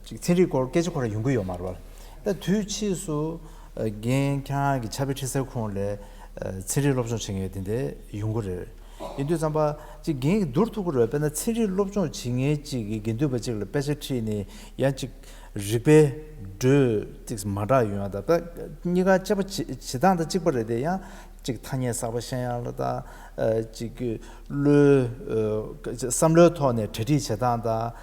ཅིག་ཚན་རིག་སྐོར་སྐད་ཆ་ཁོ་རང་ཡོང་གི་ཡོད་མ་རེད་པ། ད་དུས་ཕྱིས་སུ་ཨ་རྒན་ཁྱེད་རང་གི་ཕྱག་དཔེ་འཁྲིད་སའི་ཁོངས་ལ་ཨ་ཚན་རིག་སློབ་སྦྱོང་བྱེད་མཁན་དེ་འདྲ་ཡོང་གི་རེད། ཡིན་དུས་ཙམ་པ་ཅིག་རྒན་གྱིས་བསྡུར་ཐུབ་ཀྱི་རེད་པས་ན། ཚན་རིག་སློབ་སྦྱོང་བྱེད་མཁན་ཅིག་གིས་དགེ་འདུན་པ་ཅིག་ལ་དཔེ་ཆ་ཁྲིད་ནས་ཡང་ཅིག་རིག་པའི་འགྲོས་ཅིག་མ་འདྲ་ཡོང་ཡ། ད་ད་གཉིས་ཀ་དཔྱད་པ་བྱེད་བྱེད་སྟངས་དང་གཅིག་པ་རེད་དེ། ཡང་ཅིག་ཐ་སྙད་གསར་པ་ཤེས་ཡ་ལ་ད་ཨ་ཅིག་བློའི་ཨ་བསམ་བློའི་ཐོག་ནས་གྲ་སྒྲིག་བྱེད་སྟངས་དང་ཨ་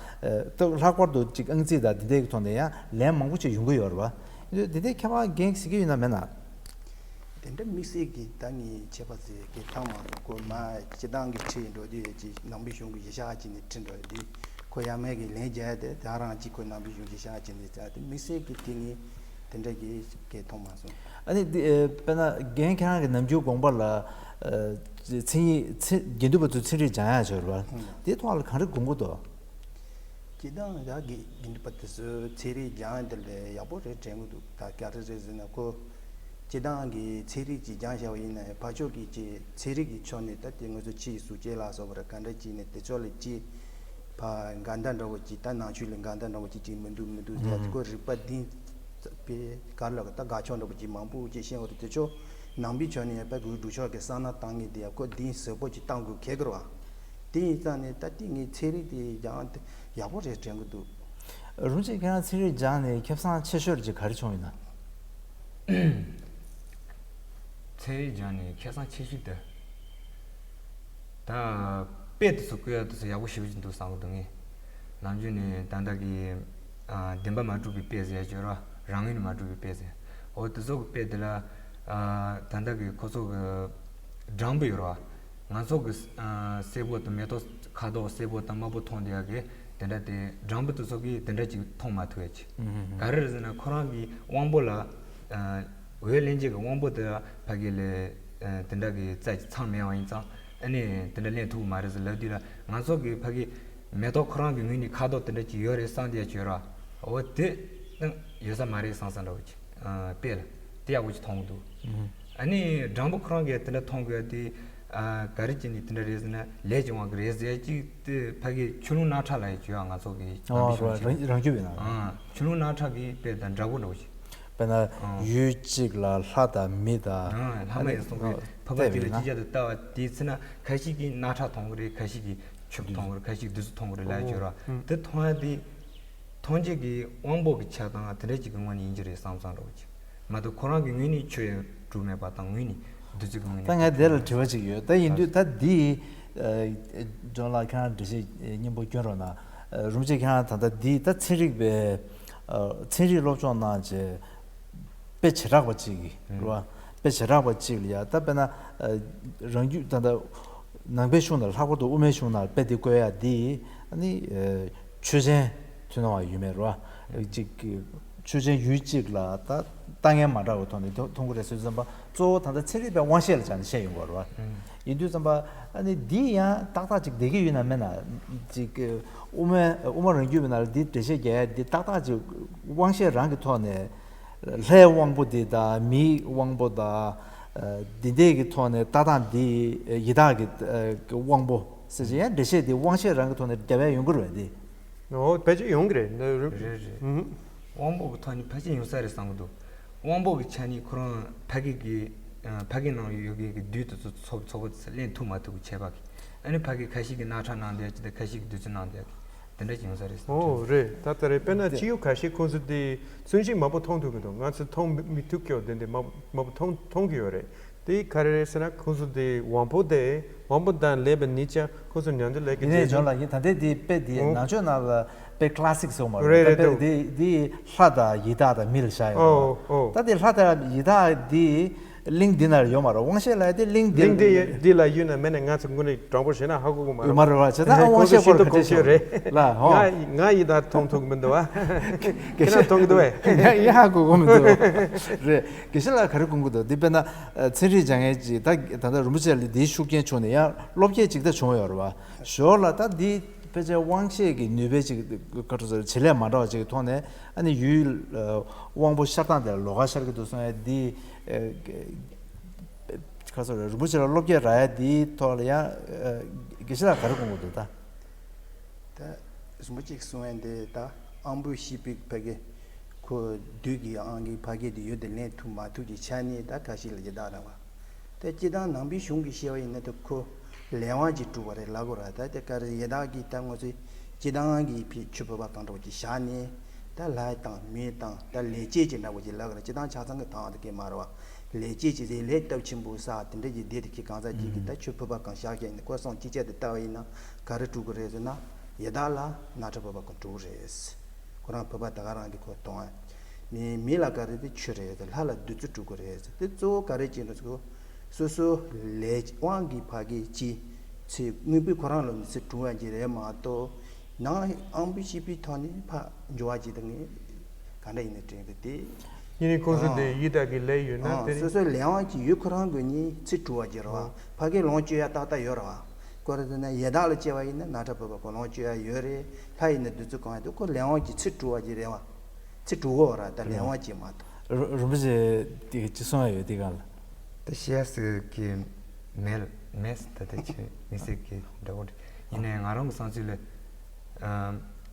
ད་ལྷག་པར་དུ་ཅིག་ཨང་རྩིས་དང་འདི་འདྲའི་ཐོག་ནས་ཡང་ལན་མང་པོ་ཅིག་ཡོང་གི་ཡོད་རེད་པ། འདི་འདྲའི་ཁྱད་པར་རྒན་གྱིས་གཟིགས་ཀྱི་ཡོད་ན་མེད་ན། དེ་འདྲ་དམིགས་བསལ་གྱི་ད་ངས་ཁྱད་པར་ཟེར་གྱི་མཐོང་མ་སོང་། ཁོ་མ་སྤྱི་བཏང་གི་ཁྲིད་འགྲོ་དུས་ཀྱི་ནང་པའི་གཞུང་གི་གཞི་བཞག་བྱས་ནས་ཁྲིད་འགྲོ་ཡ་དེ། ཁོ་ཡ་མའི་གི་ལན་རྒྱག་ཡ་དེ་ད་རང་གཅིག་ཁོ་ནང་པའི་གཞུང་གཞི་བཞག་བྱས་ནས་བྱ་དེ་དམིགས་བསལ་གྱི་དེ་ངས་དེ་འདྲ་གི་གི་མཐོང་མ་སོང་། ཨ་ནི་འདི་ཨེ་དཔེར་ན་རྒན་ཁྱེད་རང་གི་ནམ་རྒྱུན་དགོངས་པ་ལ་ཨ་ཚན་ཡིག་ཚན་དགེ་འདུན་པ་ཚོས་ཚན་རིག་སྦྱང་ཡ་ཡོད་རེད་པ། ཨང་། དེའི་ཐོག་ལ་ག་རེ་དགོངས་ཀྱི་འདུག་སྤྱིར་བཏང་ཡ་གི་དགེ་འདུན་པ་དེ་ཚོས་ཚན་རིག་སྦྱང་ཡ་དེ་ལས་ཡག་པོ་རེད་དྲན་གྱི་འདུག་ད་ག་རེ་རེད་ཟེར་ན། ཁོ་སྤྱིར་བཏང་གི་ཚན་རིག་ཅིག་སྦྱངས་བཞག་པ་ཡིན་ན་ཡང་ཕར་ཕྱོགས་ཀྱི་ཅིག་ཚན་རིག་གི་ཕྱོགས་ནས་ད་དེ་ང་ཚོ་ཕྱིའི་གཟུགས་བྱད་ལ་སོགས་པ་ར་ག་འདྲ་ཅིག་ནས་དེ་ཕྱོགས་ལ་ཅིག་ཕར་འགལ་ཟླ་འདྲ་བོ་ཅིག་ད་ནང་ཆོས་ལ་འགལ་ཟླ་འདྲ་བོ་ཅིག་ཅིག་མི་འདུག་མི་འདུག་ཟེར་ཡ། ཨང་། ཁོ་རིག་པ་གཏིང་ཟབ་པའི་ག་རེ་ལབ་དཀའ། ད་དགག་ཕྱོགས་འདྲ་བོ་ཅིག་མང་པོ་ཅིག་ཤེས་པ་རེད། དེ་ཕྱོགས་ནང་པའི་ཕྱོགས་ནས་ཡང་དཔལ་སྒོས་སྒྲུབ་ཕྱོགས་ཀྱི་གསང་སྔགས་བཏང་མཁན་དེ་ཡང་ཁོ་གཏིང་ཟབ་པོ་ཅིག་བཏང་དགོས་གལ་གྱི་རེད་པ། དེ་ཡིན་ཙང་ནས་ད་ལྟའི་ངས་ཚན་རིག་དེ་སྦྱངས་ཏེ་ཡག་པོ་རེད་དྲན་གྱི་འདུག་རུང་ཅིག་ཁྱེད་རང་ཚན་རིག་སྦྱངས་ནས་ཁེ་བཟང་ཆེ་ཤོས་ཅིག་ག་རེ་བྱུང་ཡོད་ན། ཚན་རིག་སྦྱངས་ནས་ཁེ་བཟང་ཆེ་ཤོས་དེ། ད་དཔེ་དེ་ཚོ་བཀོད་ཡ་དེ་ཚོ་ཡག་པོ་ཞེ་པོ་ཅིག་འདུག་བསམ་གྱི་འདུག་ངས། ནམ་རྒྱུན་ནས་ད་ལྟ་གི་ཨ་བདེན་པ་མ་གྲུབ་པའི་དཔེ་ཟེར་ཡ་ཅིག་ཡོད་ར། རང་ངོས་ནས་མ་གྲུབ་པའི་དཔེ་ཟེར། འོ་དེ་ཚོ་གི་དཔེ་དེ་ལ་ཨ་ད་ལྟ་གི་ཁོ་ཚོ་གི་སྦྲང་བུ་ཡོད་ར། ང་ཚོ་གི་ཨ་སེར་པོ་དང་མེ་ཏོག་ཁ་དོག་སེར་པོ་དང་དམར་པོ་མཐོང་བསྡད་ཡ་གི་དེ་འདྲ་དེ་སྦྲང་བུ་དེ་ཚོ་གིས་དེ་འདྲ་ཅིག་མཐོང་མ་ཐུབ་ཡ་ཅིག་ཨུ་ཧུ་ཧུ། ག་རེ་རེད་ཟེར་ན་ཁོ་རང་གི་དབང་པོ་ལ་ཨ་འོད་ལེན་བྱེད་ཀྱི་དབང་པོ་དེ་ཕ་གི་ལས་ཨ་དེ་འདྲ་གི་རྩ་ཅིག་ཚང་མེད་པ་ཡིན་ཙང་ཨ་ནི་དེ་འདྲ་ལེན་ཐུབ་ཀྱི་མ་རེད་ཟེར་ལབ་དུས་ལ། ང་ཚོ་གི་ཕ་གི་མེ་ཏོག་ཁོ་རང་གི་ངོས་ནས་ཁ་དོག་དེ་འདྲ་ཅིག་ཡོད་རེད་བསམ་བསྡད་ཡ་ཅིག་ཡོད་ར། འོ་དེ་ཡོད་ས་མ་རེད་བསམ་བསམ་འདྲ་བོ་ཅིག་ཨ་དཔེ་ལ་དེ་ཡག་པོ་ཅིག་མཐོང་གི་འདུག་ཨ་ནི་སྦྲང་བུ་ཁོ་རང་གིས་དེ་འདྲ་མཐོང་དགོས་ཡ་དེ་ཨ་ག་རེ་བྱས་ནས་དེ་འདྲ་རེད་ཟེར་ན་ལས་ཀྱི་དབང་གིས་རེད་ཟེར་ཡ་ཅིག་དེ་ཕ་གི་ཆུ་རླུང་རྣག་ཁྲག་ལབ་ཡ་ཅིག་ཡོད། ང་ཚོ་གི་ནང་པའི་གཞུང་ཆེན་རང་རྒྱུད་པའི་ནང་ཨ་ཆུ་རླུང་རྣག་ཁྲག་གི་དཔེ་དང་འདྲ་པོ་འདྲ་བོ་ཞིག་དཔེར་ན་ཨ་ཡུལ་གཅིག་ལ་ལྷ་དང་མི་དང་ཨ་ལྷ་མ་ཡིན་གསུང་གི་ཕ་ཕ་གཅིག་ལ་ཅི་བྱ་དུ་ལྟ་བ་དེའི་ཚེ་ན་ཁ་ཤས་ཀྱིས་རྣག་ཁྲག་མཐོང་གི་རེད། ཁ་ཤས་ཀྱིས་ཆུ་མཐོང་གི་རེད། ཁ་ཤས་ཀྱིས་བདུད་རྩི་མཐོང་གི་རེད་ལབ་ཡ་ཅིག་ཡོད་ར། དེ་མཐོང་ཡ་དེ། མཐོང་བྱེད་ཀྱི་དབང་པོ་གི་ཆ་དང་དེ་འདྲ་ཅིག་གི་ངོས་ནས་ཡིན་གྱི་རེད་བསམ་བསམ་འདྲ་བོ་ཅིག་མ་གཏོགས་ཁོ་རང་གི་ངོས་ནས་ཆུ་ཡང་གྲུབ་མེད་པ་དང་ངོས་ནས་བདུད་རྩི་གི་ངོས་ནས། ད་ངས་དེ་ལ་དྲི་བ་ཅིག་ཡོད། ད་ཡིན་དུས་ད་འདི་ཨ་ཇོན་ལགས་ཁྱེད་རང་འགྲེལ་བཤད་སྙིང་པོ་སྐྱོན་རོགས་གནང་། ཨ་རུམ་ཆེ་ཁྱེད་རང་ད་ལྟ་འདི་ད་ཚན་རིག་པའི་ཨ་ཚན་རིག་སློབ་སྦྱོང་གནང་བྱས་དཔེ་བྱེ་བྲག་པ་ཅིག་གིས་རེད་བ། དཔེ་བྱེ་བྲག་པ་ཅིག་ལ་ཡ་ད་དཔེར་ན་ཨ་རང་རྒྱུད་ད་ལྟ་ནང་པའི་གཞུང་ནང་ལྷག་པར་དུ་དབུ་མའི་གཞུང་ནང་དཔེ་འདི་བཀོད་ཡ་འདི་ཨ་ནི་ཨ་ཆོས་ཅན་ཐུན་མོང་བ་ཡོད་མེད་རེད་བ། ཅིག་ཆོས་ཅན་ཡུལ་གཅིག་ལ་ད་ལྟ་ངན་མ་འདྲ་བའི་ཐོག་ནས་མཐོང་གི་རེད་ཟེར་ཙམ་པ་གཙོ་བོ་ད་ལྟ་ཚན་རིག་པའི་དབང་ཤེད་ལ་སྦྱར་ནས་བཤད་ཡོང་གི་རེད་བ། ཡིན་དུས་ཙམ་པ་ཨ་ནི་འདི་ཡང་ཏག་ཏག་ཅིག་བསྡད་ཀྱི་ཡོད་ན་མེད་ན་ཅིག་དབུ་མའི་དབུ་མ་རང་རྒྱུད་པའི་ནང་ལ་འདི་འགྲེལ་བཤད་རྒྱག་ཡ་འདི་ཏག་ཏག་ཅིག་དབང་ཤེད་རང་གི་ཐོག་ནས། ལྷའི་དབང་པོ་འདི་དང་མིའི་དབང་པོ་དང་། ཨ་འདི་འདྲས་ཀྱི་ཐོག་ནས་ལྟ་སྟངས་འདི་ཡི་དྭགས་ཀྱི་ཨ་དབང་པོ་ཟེར་བྱས་ཡང་འགྲེལ་བཤད་འདི་དབང་ཤེད་རང་གི་ཐོག་ནས་རྒྱབ་ཡ་ཡོང་གི་རེད་འདི། འོ་ཕལ་ཆེར་ཡོང་གི་རེད་འདི་རེད། རེད་རེད། ཨུ་ཧུམ། དབང་པོ་གི་ཐོག་ནས་ཕལ་ཆེར་ཡོང་ས་རེད་བསམ་གི་འདུག་དབང་པོ་གི་ཆ་ནས་ཁོ་རང་ཕ་གི་གི་ཨ་ཕ་གི་ནང་ཡོད་མཁན་གྱི་བདུད་དེ་ཚོ་ཚོ་ཚོ་བོ་ལེན་ཐུབ་མ་ཐུབ་ཀྱི་ཁྱད་པར་གྱིས་ཨ་ནི་ཕ་གི་ཁ་ཤས་ཀྱིས་རྣག་ཁྲག་གནང་བསྡད་ཀྱི་དང་ཁ་ཤས་ཀྱིས་བདུད་རྩི་གནང་བསྡད་ཀྱི། དེ་འདྲ་ཞིག་ཡོང་ས་རེད་བསམ། ཨོ་རེད། ད་ལྟ་རེད། དཔེར་ན་སྤྱི་ཡོངས་ཁ་ཤས་ཁོང་ཚོ་དེ་ཚོན་ཤིང་མང་པོ་མཐོང་ཐུབ་ཀྱི་འདུག་ང་ཚོ་མཐོང་མི་མི་ཐུབ་ཀྱི་ཡོད། དེ་འདྲ་མང་མང་པོ་མཐོང་མཐོང་གི་ཡོད་རེད། དེ་ག་རེ་རེད་ཟེར་ན་ཁོང་ཚོ་དེ་དབང་པོ་དེ་དབང་པོ་དང་ལྡན་པ་ནི་ཅང་ཁོང་ཚོ་མྱང་འདས་ལས་ཀྱི་ཡིན་ནའི་རྗེས་ཇོན་ལགས་ཀྱིས་ད་ལྟའི་དེ་དཔེ་དེ་ཨོ་ནང་ཆོས་ནང་ལ་དཔེ་ཀླ་སིག་སོང་མ་རེད། རེད་རེད་ད་དཔེ་འདུག་དེ་དེ་ལྷ་དང་ཡི་དྭགས་དང་མི་ལ་བཞག་ཡོད་ཨོ་རེད། ཨོ་ད་དེ་ལྷ་དང་ཡི་དྭགས་དེ། གླིང་འདི་ན་ཡོད་མ་རེད། དབང་ཤེད་ལབ་ཡ་དེ་གླིང་འདི་གླིང་འདི་ཡ་འདི་ལ་ཡོད་ན་མེད་ན་ང་ཚོ་དངོས་གནས་དྲང་པོ་བཤད་ན་ཧ་གོ་གི་མ་རེད་མ་རེད་བ། བྱས་ཙང་དབང་ཤེད་སྐོར་ག་འདྲ་ཤེས་རེད་ལ་ཧོ། ང་ང་ཡི་དྭགས་མཐོང་ཐུབ་མི་འདུག་བ། ཁྱེད་རང་མཐོང་གི་འདུག་བས། ཡ་ཡ་ཧ་གོ་གི་མི་འདུག་རེད། དགེ་བཤེས་ལགས་ག་རེ་གསུང་གི་འདུག་འདི་དཔེར་ན་ཚན་རིག་སྦྱང་མཁན་ཅིག་ད་ད་ལྟ་རིན་པོ་ཆེ་ལ་འདིའི་ཤུགས་རྐྱེན་བྱུང་ནས་ཡང་སློབ་སྐྱེས་ཅིག་ད་བྱུང་ཡོད་རེད་བ། ཞོར་ལ་ད་འདི་ཕལ་ཆེར་དབང་ཤེད་ཀྱི་ནུས་པའི་ཅིག་ཁ་ཕྱོགས་བྱེད་ལས་མ་འདྲ་བ་ཅིག་གི་ཐོག་ནས་ཨ་ནི་ཡུལ་དབང་པོ་ཤར་སྟངས་དེ་ལ་ལོགས་ཀ་ཤར་གྱི་འདུག་གསུང་ཡ་འདི། ཁ་སོ་རེད། རིན་པོ་ཆེ་ལ་སློབ་སྐྱེས་རག་ཡ་འདིའི་ཐོག་ལ་ཡང་དགེ་བཤེས་ལགས་ག་རེ་དགོངས་དགོས་འདུག་ད། ད་རིན་པོ་ཆེས་གསུང་ཡ་འདི་ད་དབང་པོ་ཤེས་པའི་ཕ་གི་ཁོ་བདུད་ཀྱི་དབང་གི་ཕ་གི་དེ་ཡོད་དེ་ལེན་ཐུབ་མ་ཐུབ་ཀྱི་ཆ་ནས་ད་ཁ་ཤས་ལ་ཇི་ལྟར་རེད་བ། ད་སྤྱིར་བཏང་ནང་པའི་གཞུང་གི་བཤད་པ་ཡིན་ན་ད་ཁོ་ལས་དབང་གིས་གྲུབ་པ་རེད་ལབ་དགོས་ར། ད་དེ་ག་རེ་ཡི་དྭགས་ཀྱི་ད་ང་ཚོའི་སྤྱིར་བཏང་གི་ཕི་ཆོས་ཕུར་པ་གང་འདྲ་བོ་ཅིག་བཞག་ནས་ད་ལྷ་དང་མི་དང་ད་ལས་བྱེད་ཅིག་འདྲ་བོ་ཅིག་ལབ་དགོས་ར། སྤྱིར་བཏང་ཆ་ཚང་གི་དང་དེ་གས་མ་རེད་བ། ལས་བྱེད་ཀྱི་རེད། ལས་སྟོབས་ཆེན་པོ་བསགས་དེ་འདྲ་གྱི་སྡེ་དེ་གི་གང་ཟག་ཅིག་གིས་ད་ཆོས་ཕུར་པ་གང་བཞག་མཁན་ནི་ཁོ་སོང་ཅི་བྱས་དེ་ལྟ་བ་ཡིན་ན་ག་རེ་གྲུབ་ཀྱི་རེད་ཟེར་ན། ཡི་དྭགས་ལ་ནག་ཁྲ་ཕུར་པ་གང་གྲུབ་རེད། ཁོ་རང་ཕུར་པ་ད་ག་རང་གི་ཁོ་གཏོང་ཨ། མི་མི་ལ་ག་རེ་དེ་ཆོས་རེད་དེ་ལྷ་ལ་བདུད་རྩི་གྲུབ་ཀྱི་རེད་ཟེར། དེ་གཙོ་བོ་ག་རེ་བྱས་འགྲོ་ཟེར་གོ། སོ་སོ་ལས་དབང་གི་ཕ་གི་ཅི་ཚེ་དངོས་པོའི་ཁོ་རང་ལ་ནི་ཚེ་གྲུབ་པ་ཅིག་རེད་མ་གཏོགས། ནང་དབང་པོ་ཤེས་པའི་ཐོག་ནས་ཕར་འགྱུར་བ་ཅིག་དང་ངས་ག་འདྲ་ཡིན་ནའི་དྲན་གི་དེ། ཡིན་ནའི་ཁོང་ཚོ་དེ་ཡི་དྭགས་ཀྱི་ལས་ཡོད་ན་དེ་སོ་སོའི་ལས་དབང་གི་ཡུལ་ཁོ་རང་གི་ནི་ཚེ་གྲུབ་པ་ཅིག་རེད་བ། ཕ་གི་ལོངས་སྤྱོད་ཡ་ཏག་ཏག་ཡོད་རེད་བ། ཁོ་རེ་དེ་ན་ཡི་དྭགས་ལ་སྐྱེ་བ་ཡིན་ན་ནག་ཁྲ་ཕུར་པ་ཁོ་ལོངས་སྤྱོད་ཡ་ཡོད་རེད། ལྷ་ཡིན་ན་བདུད་རྩི་གང་ཡ་དེ་ཁོ་ལས་དབང་གི་ཚེ་གྲུབ་པ་ཅིག་རེད་བ། ཚེ་གྲུབ་གོ་ར་ད་ལས་དབང་ཅིག་མ་གཏོགས། རིན་པོ་ཆེ་དེ་ཅི་གསུང་ཡ་ཡོད་དེ་གང་ལ། ད་ཤེས་སི་གི་མེལ་མེས་ད་ད་ཆེ་མི་སི་གི་འདྲ་བོ་འདྲ་ཡིན་ནའི་ང་རང་གི་བསམ་ཚུལ་ལ།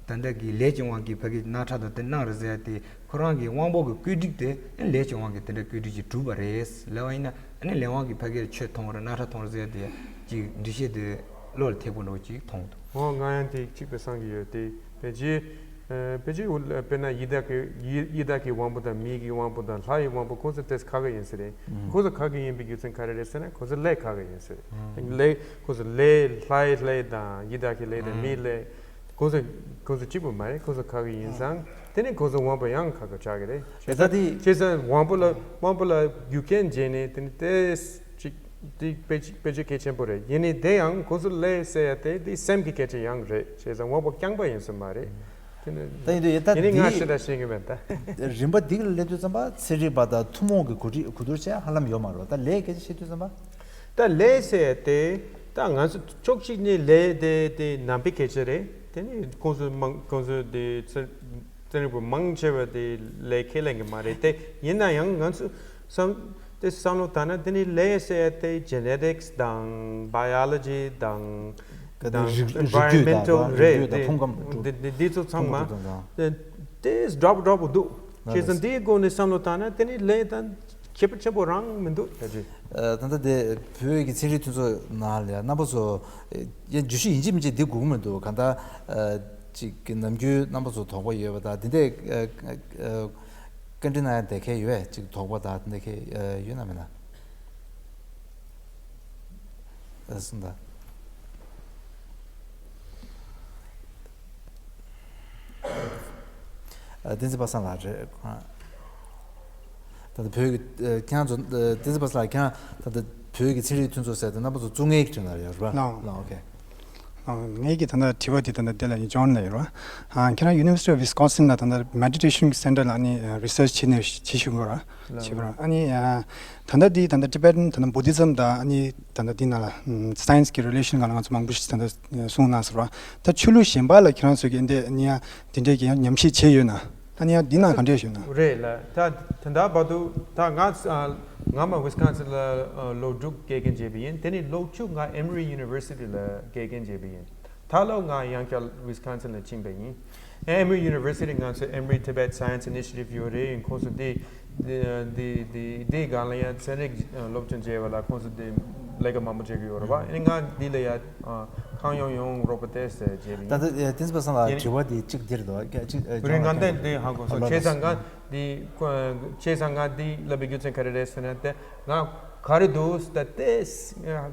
ད་ལྟ་གི་ལས་ཀྱི་དབང་གིས་ཕ་གི་སྣག་ཁྲག་དང་དེ་གནང་རེད་ཟེར་ཡ་དེ་ཁོ་རང་གི་དབང་པོ་གི་བཀོད་སྒྲིག་དེ་ལས་ཀྱི་དབང་གིས་དེ་འདྲ་བཀོད་སྒྲིག་ཅིག་གྲུབ་པ་རེད་ལབ་པ་ཡིན་ན་ཨ་ནི་ལས་དབང་གིས་ཕ་གིར་ཆོས་མཐོང་རེད་སྣག་ཁྲག་མཐོང་རེད་ཟེར་ཡ་དེ་ཅིག་འགྲེལ་བཤད་དེ་བློ་ལ་ཐེག་པོ་འདྲ་བོ་ཅིག་མཐོང་འདུག་འོ་ང་ཡང་དེ་གཅིག་པའི་བསམ་གྱི་ཡོད་དེ། ཕལ་ཆེར། ཕལ་ཆེར་དཔེར་ན་ཡི་དྭགས་ཀྱི་ཡི་ཡི་དྭགས་ཀྱི་དབང་པོ་དང་མི་གི་དབང་པོ་དང་ལྷ་ཡི་དབང་པོ་ཁོང་ཚོ་ཏོག་ཙམ་ཁག་ཁག་ཡིན་ས་རེད། ཁོང་ཚོ་ཁག་ཁག་ཡིན་པའི་རྒྱུ་མཚན་ག་རེ་རེད་ཟེར་ན་ཁོང་ཚོ་ལས་ཁག་ཁག་ཡིན་ས་རེད། ལས་ཁོང་ཚོ་ལས་ལྷ་ཡི་ལས་དང་ཡི་དྭགས་ཀྱི་ལས་དང་མིའི་ལས། ཁོང་ཚོ་ཁོང་ཚོ་གཅིག་པུ་མ་རེད། ཁོང་ཚོ་ཁག་ཁག་ཡིན་ཙང་དེ་ནི་ཁོང་ཚོ་དབང་པོ་ཡང་ཁག་ཁག་ཆགས་ཀྱི་རེད། བྱས་ཙང་བྱས་ཙང་དབང་པོ་ལ་དབང་པོ་ལ་རྒྱུ་རྐྱེན་བྱས་ནས་དེ་ནི་ཏོག་ཙམ་ཅིག་དེ་དཔེ་དཔེ་ཆ་གལ་ཆེན་པོ་རེད། ཡིན་ནའི་དེ་ཡང་ཁོང་ཚོ་ལས་ཟེར་ཡ་དེ་དེ་སེམས་ཀྱི་སྐད་ཆ་ཡང་རེད། བྱས་ཙང་དབང་པོ་རྐྱང་པ་ཡིན་ས་མ་རེད། དེ་ནི་ད་ཡིན་དུས་ཡིན་ད་ཡིན་ནའི་ང་འདི་ཞེ་དྲག་ཤེས་ཀྱི་མེད་ད། རིམ་པ་འདི་ལ་སླེབས་དུས་ཙམ་པ་ཚན་རིག་པ་དང་ཐུན་མོང་གི་གོ་སྒྲིག་གོ་བསྡུར་བྱས་ཧ་ལམ་ཡོད་མ་རེད། ད་ལས་སྐད་ཆ་བཤད་དུས་ཙམ་པ། ད་ལས་ཟེར་ཡ་དེ་ད་ང་ཚོ་ཕྱོགས་གཅིག་ནས་ལས་དེ་དེ་ནང་པའི་སྐད་ཆ་རེད། དེ་ནི་ཁོང་ཚོ་མང་ཁོང་ཚོ་དེ་ཚན་ཚན་རིག་པ་མང་ཆེ་བ་དེ་ལས་ཁས་ལེན་གྱི་མ་རེད་དེ། ཡིན་ན་ཡང་ང་ཚོ་བསམ་དེ་བསམ་བློ་བཏང་ན་དེ་ནི་ལས་ཟེར་ཡ་དེ་ཇེ་ནེ་ཊིག་སི་དང་བྷ་ཡོ་ལོ་ཇི་དང་ག་དེ་དང་རིགས་རིགས་རྒྱུད་དང་ཨེན་བྷ་རོན་མེན་ཊལ་རིགས་རེད། རྒྱུད་དང་དེ་ཕུང་ཁམས་དེ་དེ་དེ་ཚོ་ཚང་མ་ཕུང་ཁམས་དང་དེ་དེ་ཌོབ་ཌོབ་འདུག་བྱས་ཙང་དེའི་སྒོ་ནས་བསམ་བློ་བཏང་ན་དེ་ནི་ལས་དང་ཁྱད་པར་ཆེན་པོ་རང་མི་འདུག་ད་ཅི། ད་ལྟ་དེ་བོད་ཀྱི་ཚན་རིག་མཐུན་ཚོགས་ནང་ལ་རྣམ་པ་ཚོ་ཡ་བརྗོད་གཞི་ཡིན་གཅིག་མིན་གཅིག་འདི་དགོས་ཀྱི་མི་འདུག་གང་ལྟར་ཅིག་གི་ནམ་རྒྱུན་རྣམ་པ་ཚོ་དོགས་པ་ཡོད་པ་དང་དེ་འདྲས་བཀའ་འདྲི་གནང་ཡ་དེ་གས་ཡོད་ཅིག་དོགས་པ་དང་དེ་འདྲས་གས་ཡོད་ན་མེད་ན། གསུངས་དང་། བསྟན་འཛིན་པ་སངས་ལགས་རེད། ད་ལྟ་བོད་ཀྱི་ཁྱེད་རང་ཚོ་བསྟན་འཛིན་པ་སངས་ལགས་ཁྱེད་རང་ད་ལྟ་བོད་ཀྱི་ཚན་རིག་མཐུན་ཚོགས་ཟེར་དེ་རྣམ་པ་ཚོ་བཙུགས་མཁན་གྱི་གྲས་ནང་ཡོད་རེད་པ། ལགས་ལགས་ཨོ་ཁེ། ངས་ཀྱི་ད་ལྟ་དྲི་བ་དེ་ད་ལྟ་དེ་ལ་ཡིན་ཇོན་ལ་ཡོད་རེད་པ། ཁྱེད་རང་University of Wisconsin ལ་ད་ལྟ་Meditation Center ལ་ནི་research བྱེད་ནས་བྱེད་བཞིན་ཡོད་རེད། བྱེད་པ་རེད། ཨ་ནི་ད་ལྟ་འདི་ད་ལྟ་Tibetan ད་ལྟ་Buddhism དང་ཨ་ནི་ད་ལྟ་འདི་ནང་ལ་science གི་relation སྒང་ལ་ང་ཚོ་མང་པོ་ཞིག་ད་ལྟ་གསུངས་གནང་ཟེར་བ། ད་ཆོས་ལུགས་གཞན་པ་ལ་ཁྱེད་རང་ཚོ་གི་འདི་ནི་ཡང་དེ་འདྲའི་གི་ཡང་ཉམས་ཞིབ་བྱས་ཡོད་ན། ཨ་ནི་ཡང་འདི་ནང་ག་འདྲས་ཞུས་ན། རེད་ལ། ད་ད་ལྟ་བར་དུ་ད་ང་ང་མ་Wisconsin ལ་ལོ་དྲུག་དགེ་རྒན་བྱས་པ་ཡིན། དེ་ནི་ལོ་བཅུ་ང་Emory University ལ་དགེ་རྒན་བྱས་པ་ཡིན། ད་ལོ་ང་ཡང་བསྐྱར་Wisconsin ལ་ཕྱིན་པ་ཡིན། Emory University ང་ཚོ་Emory Tibet Science Initiative ཡོད་རེད། ཁོང་ཚོ་དེ་དེ་དེ་སྒང་ལ་ཡང་ཚན་རིག་སློབ་སྦྱོང་བྱས་པ་ལ་ཁོང་ཚོ་དེ་ལས་ཀ་མང་པོ་བྱེད་ཀྱི་ཡོད་རེད་པ། ཨ་ནི་ང་འདི་ལ་ཡ་ཨ་གང་ཡོང་ཡོང་རོགས་པ་ཏོག་ཙམ་བྱས་པ་ཡིན། ད་ལྟ་བསྟན་འཛིན་པ་སངས་ལགས་དྲི་བ་འདི་གཅིག་འདིར་འདུག་གཅིག་རེད། ང་ད་འདི་ཧ་གོ་སོང་། བྱས་ཙང་ང་འདི་བྱས་ཙང་ང་འདི་ལབ་པའི་རྒྱུ་མཚན་ག་རེ་རེད་ཟེར་ན་དེ་ང་ག་རེ་འདུག་ད་ལྟ་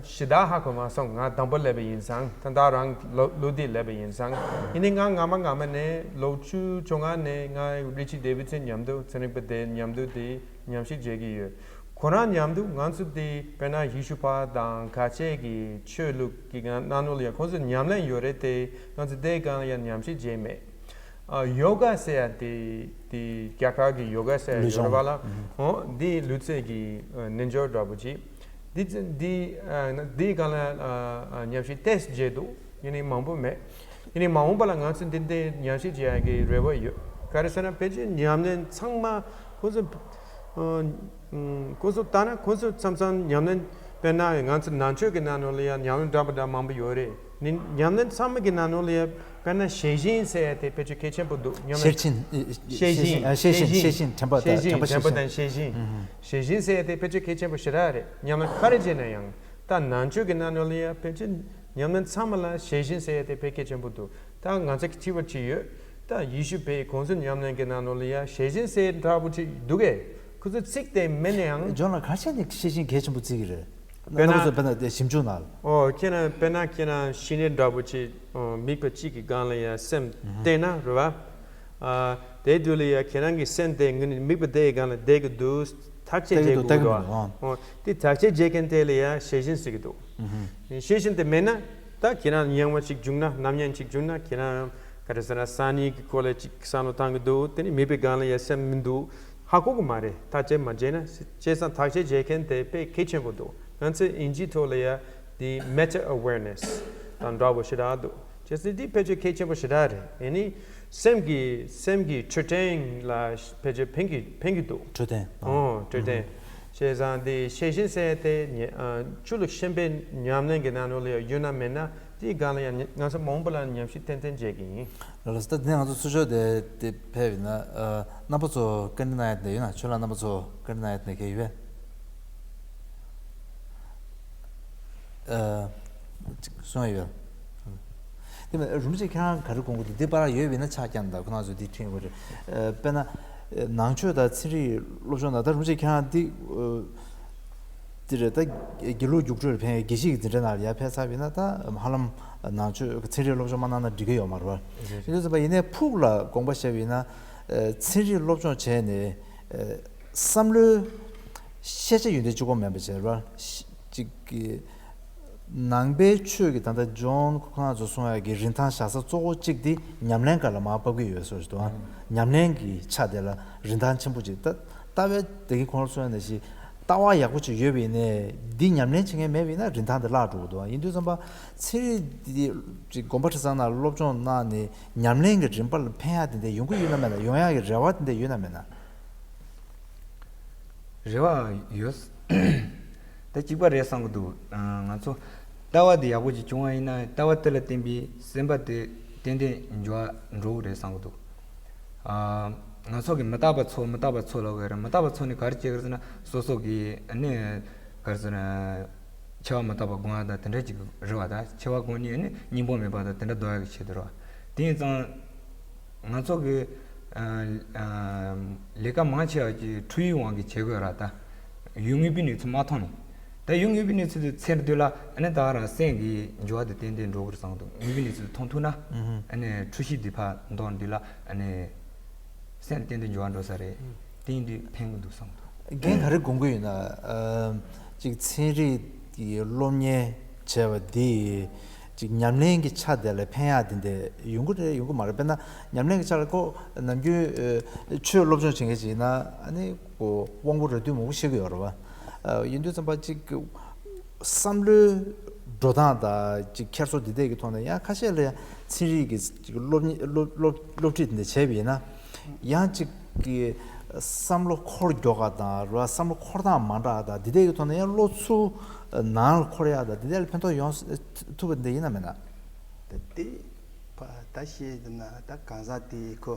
ཞེ་དྲག་ཧ་གོ་མ་སོང་། ང་དང་པོ་ལབ་པ་ཡིན་ཙང་ད་ལྟ་རང་ལོ་ལོ་འདི་ལབ་པ་ཡིན་ཙང་ཡིན་ནའི་ང་སྔ་མ་སྔ་མ་ནས་ལོ་བཅུ་བཅོ་ལྔ་ནས་ང་Richie Davidson མཉམ་དུ་ཚན་རིག་པ་དེ་མཉམ་དུ་དེ་མཉམ་ཞུགས་བྱེད་ཀྱི་ཡོད། ཁོ་རང་མཉམ་དུ་ང་ཚོ་དེ་དཔེར་ན་ཡེ་ཤུ་པ་དང་ཁ་ཆེ་གི་ཆོས་ལུགས་ཀྱི་ནང་ནང་ལོགས་ལ་ཡང་ཁོང་ཚོ་ཉམས་ལེན་ཡོད་རེད་དེ། ང་ཚོ་དེའི་སྒང་ལ་ཡང་ཉམས་ཞིབ་བྱས་མེད། ཨ། ཡོ་ག་ཟེར་ཡ་དེ་དེ་རྒྱ་གར་གྱི་ཡོ་ག་ཟེར་ཡ་ལུས་ཡོད་རེད་པ་ལ། སྦྱོང་། ཨོ། འདི་ལུས་རྩལ་གྱི་ཨ་རྣལ་འབྱོར་འདྲ་པོ་ཅིག་འདི་འདི་ཨ་འདིའི་སྒང་ལ་ཨ་ཨ་ཉམས་ཞིབ་ཏོག་ཙམ་བྱས་འདུག་ཡིན་ནའི་མང་པོ་མེད། ཡིན་ནའི་མ་འོངས་པ་ལ་ང་ཚོས་འདི་འདྲའི་ཉམས་ཞིབ་བྱེད་ཡག་གི་རེ་བ་ཡོད། ག་རེ་ཟེར་ན་ཕལ་ཆེར་ཉམས་ལེན་ཚང་མ་ཁོ་ཚོ་ཨ་ཨ་ཁོ་ཚོ་ལྟ་ན་ཁོ་ཚོ་མཚམས་མཚམས་ཉམས་ལེན། དཔེར་ན་ང་ཚོ་ནང་ཆོས་ཀྱི་ནང་ལོགས་ལ་ཡང་ཉམས་ལེན་འདྲ་པོ་འདྲ་མང་པོ་ཡོད་རེད། ནི་ཉམས་ལེན་ཚང་མ་གི་ནང་ལོགས་ལ་ཡང་དཔེར་ན་ཤེས་བཞིན་ཟེར་ཡ་དེ་ཕལ་ཆེར་གལ་ཆེན་པོ་འདུག་ཉམས་ལེན། ཤེས་བཞིན། ཤེས་བཞིན། ཨ། ཤེས་བཞིན། ཤེས་བཞིན། དྲན་པ་དང་། ཤེས་བཞིན། དྲན་པ། དྲན་པ་དང་ཤེས་བཞིན། ཤེས་བཞིན་ཟེར་ཡ་དེ་ཕལ་ཆེར་གལ་ཆེན་པོ་ཞེ་དྲག་རེད། ཉམས་ལེན་ག་རེ་བྱས་ན་ཡང་། ད་ནང་ཆོས་ཀྱི་ནང་ལོགས་ལ་ཡང་ཕལ་ཆེར་ཉམས་ལེན་ཚང་མ་ལ་ཤེས་བཞིན་ཟེར་ཡ་དེ་དཔེ་གལ་ཆེན་པོ་འདུག་ད་ང་ཚོ་གི་དྲི་བ་ཅིག་ཡོད། ད་ཡེ་ཤུ་པའི་གུང་སེང་ཉམས་ལེན་གྱི་ནང་ལོགས་ལ་ཡང་ཤེས་བཞིན་ཟེར་འདྲ་པོ་ཅིག་འདུག་གས། ཁོ་ཚོ་ཚིག་དེ་མེད་ན་ཡང་། ལྗོངས་ལགས། ག་རེ་བྱས་ནས་ཤེས་བཞིན་གལ་ཆེན་པོ་བརྩི་གི་རེད། དཔེར་ན། རྣམ་པ་ཚོ་དཔེར་ན་དེ་ཞིབ་འཇུག་གནང་། ཨོ། ཁྱེད་རང་དཔེར་ན་ཁྱེད་རང་ཤི་ནས་འདྲ་པོ་ཅིག་ཨོ། མིད་པ་གཅིག་གི་སྒང་ལ་ཡང་སེམས་གཏད་ན་རེད་པ། ཨ། དེ་དུས་ལ་ཡང་ཁྱེད་རང་གི་སེམས་དེ་ངུ་ནས་མིད་པ་དེའི་སྒང་ལ་བསྡད་ཀྱི་འདུག་ཐག་བཅད་བཅད་ཀྱི་འདུག་བསྡད་ཀྱི་འདུག་ཨོ། ཨོ། དེ་ཐག་བཅད་བཅད་མཁན་དེ་ལ་ཡང་ཤེས་བཞིན་ཟེར་གྱི་འདུག་ཤེས་བཞིན་དེ་མེད་ན། ད་ཁྱེད་རང་ཡང་བ་ཅིག་བྱུང་ན། ནམ་ཡང་ཅིག་བྱུང་ན་ཁྱེད་རང་ག་རེ་ཟེར་ན་སང་ཉིན་གྱི་སྐོར་ལ་ཅིག་བསམ་བློ་བཏང་གི་འདུག་དེ་ནི་མིད་པའི་སྒང་ལ་ཡང་སེམས་མི་འདུག་ཧ་གོ་གི་མ་རེད། ཐག་བཅད་མ་བཅད་ན། བྱས་ཙང་ཐག་བཅད་བཅད་མཁན་དེ་དཔེ་གལ་ཆེན་པོ་འདུག་ང་ཚོའི་དབྱིན་ཇིའི་ཐོག་ལ་ཡ་དེ་meta awareness དང་འདྲ་པོ་ཞེ་དྲག་འདུག་བྱས་ཙང་འདི་ཕལ་ཆེར་གལ་ཆེན་པོ་ཞེ་དྲག་རེད། ཡིན་ནའི་སེམས་ཀྱི་སེམས་ཀྱི་འཕྲོད་བསྟེན་ལ་ཕལ་ཆེར་ཕན་གྱི་ཕན་གྱི་འདུག་འཕྲོད་བསྟེན། ཨོ། འཕྲོད་བསྟེན། བྱས་ཙང་དེ་ཤེས་བཞིན་ཟེར་དེ་ཉེ་ཨ་ཆོས་ལུགས་གཞན་པའི་ཉམས་ལེན་གྱི་ནང་ལོགས་ལ་ཡང་ཡོད་ན་མེད་ན། དེའི་སྒང་ལ་ཡང་ང་ཚོ་མ་འོངས་པ་ལ་ཉམས་ཞིབ་ཏན་ཏན་བྱེད་ཀྱི་ཡིན། ལགས་ལགས། ད་དེ་ནས་ང་ཚོ་ཚུར་ཕྱོགས་དེ་དེ་ཕེབས་ཡིན་ན། ཨ། རྣམ་པ་ཚོ་བཀའ་འདྲི་གནང་ཡ་དེ་ཡོད་ན། ཆོས་ལགས། རྣམ་པ་ཚོ་བཀའ་འདྲི་གནང་ཡ་དེ་ག་ཡོད་པས། ཨ། ཅིག་གསུང་ཡ་ཡོད། དེ་མིན་རིན་པོ་ཆེ་ཁྱེད་རང་ག་རེ་དགོངས་ཀྱི་འདུག་འདི་པར་ཡོད་པ་ཡིན་ན་ཆ་རྐྱེན་དང་ཁོ་རང་ཚོས་འདི་ཁྲིད་དགོས་རེད། ཨ། དཔེར་ན་ནང་ཆོས་དང་ཚན་རིག་སློབ་སྦྱོང་དང་། ད་རིན་པོ་ཆེ་ཁྱེད་རང་འདི། ཨ། འདི་རེད། ད་དགེ་ལུགས་རྒྱུགས་སྤྲོད་ལ་ཕན་ཡོད། དགེ་བཤེས་ཀྱི་འཛིན་གྲྭ་ནང་ལ་ཡར་ཕེབས་ཚར་བ་ཡིན་ན། ད་ཧ་ལམ་ནང་ཆོས་ཚན་རིག་སློབ་སྦྱོང་མ་གནང་ན་འགྲིག་གི་ཡོད་མ་རེད་པ། ཡིན་དུས་ཙམ་པ་ཡིན་ནའི་ཕུགས་ལ་དགོངས་པ་བཞེས་པ་ཡིན་ན། ཨ། ཚན་རིག་སློབ་སྦྱོང་བྱས་ནས། ཨ། བསམ་བློའི་ཤེས་བྱ་ཡོན་ཏན་གཅིག་པོ་མིན་པ་བྱས་པ་ཅིག་གི། ནང་པའི་ཆོས་ཀྱི་ད་ལྟ་ཇོན་ཁོང་ཚོ་གསུང་ཡག་གི་རིན་ཐང་བཞག་ས་གཙོ་བོ་གཅིག་དེ་ཉམས་ལེན་སྒང་ལ་མར་ཕབ་ཀྱི་ཡོད་བཟོ་ཞིག་འདུག་ཨང་། ཉམས་ལེན་གྱི་ཆ་དེ་ལ་རིན་ཐང་ཆེན་པོ་ཅིག་ད་ལྟ་བའི་དེ་གི་ཁོང་ཚོ་གསུང་ཡག་ནང་བཞིན་ལྟ་བ་ཡག་པོ་ཅིག་ཡོད་པ་ཡིན་ནའི། འདི་ཉམས་ལེན་བྱེད་མཁན་མེད་པ་ཡིན་ན་རིན་ཐང་དེ་བརླག་འགྲོ་གི་འདུག་ཨང་། ཡིན་དུས་ཙམ་པ་ཚན་རིག་འདི་ཅིག་དགོན་པ་ཁྲི་ཚང་ནང་སློབ་སྦྱོང་གནང་ནས་ཉམས་ལེན་གྱི་རིམ་པ་ལ་ཕན་ཡག་དེ་འདྲ་ཡོང་གི་ཡོད་ན་མེད་ན། ཡོང་ཡག་གི་རེ་བ་དེ་འདྲ་ཡོད་ན་མེད་ན། རེ་བ་ཡོད། ད་གཅིག་པ་རེད་བསམ་གྱི་འདུག་ཨ། ང་ཚོ་ལྟ་བ་དེ་ཡག་པོ་ཅིག་བྱུང་བ་ཡིན་ན། ལྟ་བ་དེ་ལ་བརྟེན་པའི་སེམས་པ་དེ་ཏན་ཏན་འགྱུར་བ་འགྲོ་གི་རེད་བསམ་གྱི་འདུག་ཨ། ང་ཚོ་གི་མི་རྟག་པ་ཚོ་མི་རྟག་པ་ཚོ་ལབ་ཀྱི་རེད། མི་རྟག་པ་ཚོ་ནི་ག་རེ་བྱེད་ཀྱི་རེད་ཟེར་ན། སོ་སོ་གི་ཨ་ནི་ག་རེ་ཟེར་ན། འཆི་བ་མི་རྟག་པ་སྒོམ་ཡག་དང་དེ་འདྲ་ཅིག་རེད་པ། ད་འཆི་བ་སྒོམ་ནས་ཨ་ནི་སྙིང་པོ་མེད་པ་དང་དེ་འདྲ་འདོར་ཡག་གི་ཆེད་དུ་རེད་པ། དེ་ཡིན་ཙང་། ང་ཚོ་གི་ཨ་ཨ་ལས་ཀ་མང་ཆེ་བ་ཅིག་འཁྲུལ་བའི་དབང་གིས་བྱེད་དགོས་ར། ད་ཡུལ་དངོས་པོའི་གནས་ཚུལ་མ་མཐོང་ནས། ད་ཡུལ་དངོས་པོའི་གནས་ཚུལ་དེ་འཚོལ་དུས་ལ་ཨ་ནི་ད་རང་སེམས་ཀྱི་འགྱུར་བ་དེ་ཏན་ཏན་འགྲོ་གི་རེད་བསམ་གྱི་འདུག་དངོས་པོའི་གནས་ཚུལ་དེ་མཐོང་ཐུབ་ན། ཨ་ནི་འཁྲུལ་གཞི་དེ་ཕར་འདོར་དུས་ལ་ཨ་ནི་སེམས་ཏན་ཏན་འགྱུར་བ་འགྲོ་ས་རེད། དེ་ཡིན་དུས་ཕན་གྱི་འདུག་བསམ་གྱི་འདུག་རྒན་ག་རེ་དགོངས་ཀྱི་ཡོད་ན། ཨ། ཅིག་ཚན་རིག་གི་སློབ་གཉེར་བྱས་པ་འདིས་ཅིག་ཉམས་ལེན་གྱི་ཆ་དེ་ལ་ཕན་ཡག་དེ་འདྲ་ཡོང་གི་རེད་ཡོང་གི་མ་རེད། དཔེར་ན་ཉམས་ལེན་གྱི་ཆ་ལ་ཁོ་ནམ་རྒྱུན་ཨ་ཆོས་སློབ་སྦྱོང་བྱེད་མཁན་ཅིག་ཡིན་ན། ཨ་ནི་ཁོ་དབང་པོ་རེ་ལྟོས་མང་པོ་ཤེས་ཀྱི་ཡོད་རེད་པ། ཨ། ཡིན་དུས་ཙམ་པ་ཅིག་བསམ་བློའི་འགྲོ་སྟངས་དང་ཅིག་འཁྱེར་སོ་འདི་འདྲ་གི་ཐོག་ནས་ཡང་ཁ་ཤས་ལ་ཡང་ཚན་རིག་གི་ཅིག་སློབ་གཉེར་སློབ་སློབ་སློབ་ཁྲིད་འདི་འདྲ་བྱས་པ་ཡིན་ན། ཡང་ཅིག་གི་བསམ་བློ་འཁོར་མགྱོགས་པ་དང་ར། བསམ་བློ་འཁོར་སྟངས་མ་འདྲ་བ་དང་། འདི་འདྲ་གི་ཐོག་ནས་ཡང་བློ་ཚུར་ནང་ལ་འཁོར་ཡག་དང་འདི་འདྲ་ལ་ཕན་ཐོགས་ཡོང་ཐུབ་པ་འདི་ཡིན་ན་མེད་ན། ད་དེ་ཕ་ད་བཤད་ན་ད་གང་ཟག་དེ་ཁོ་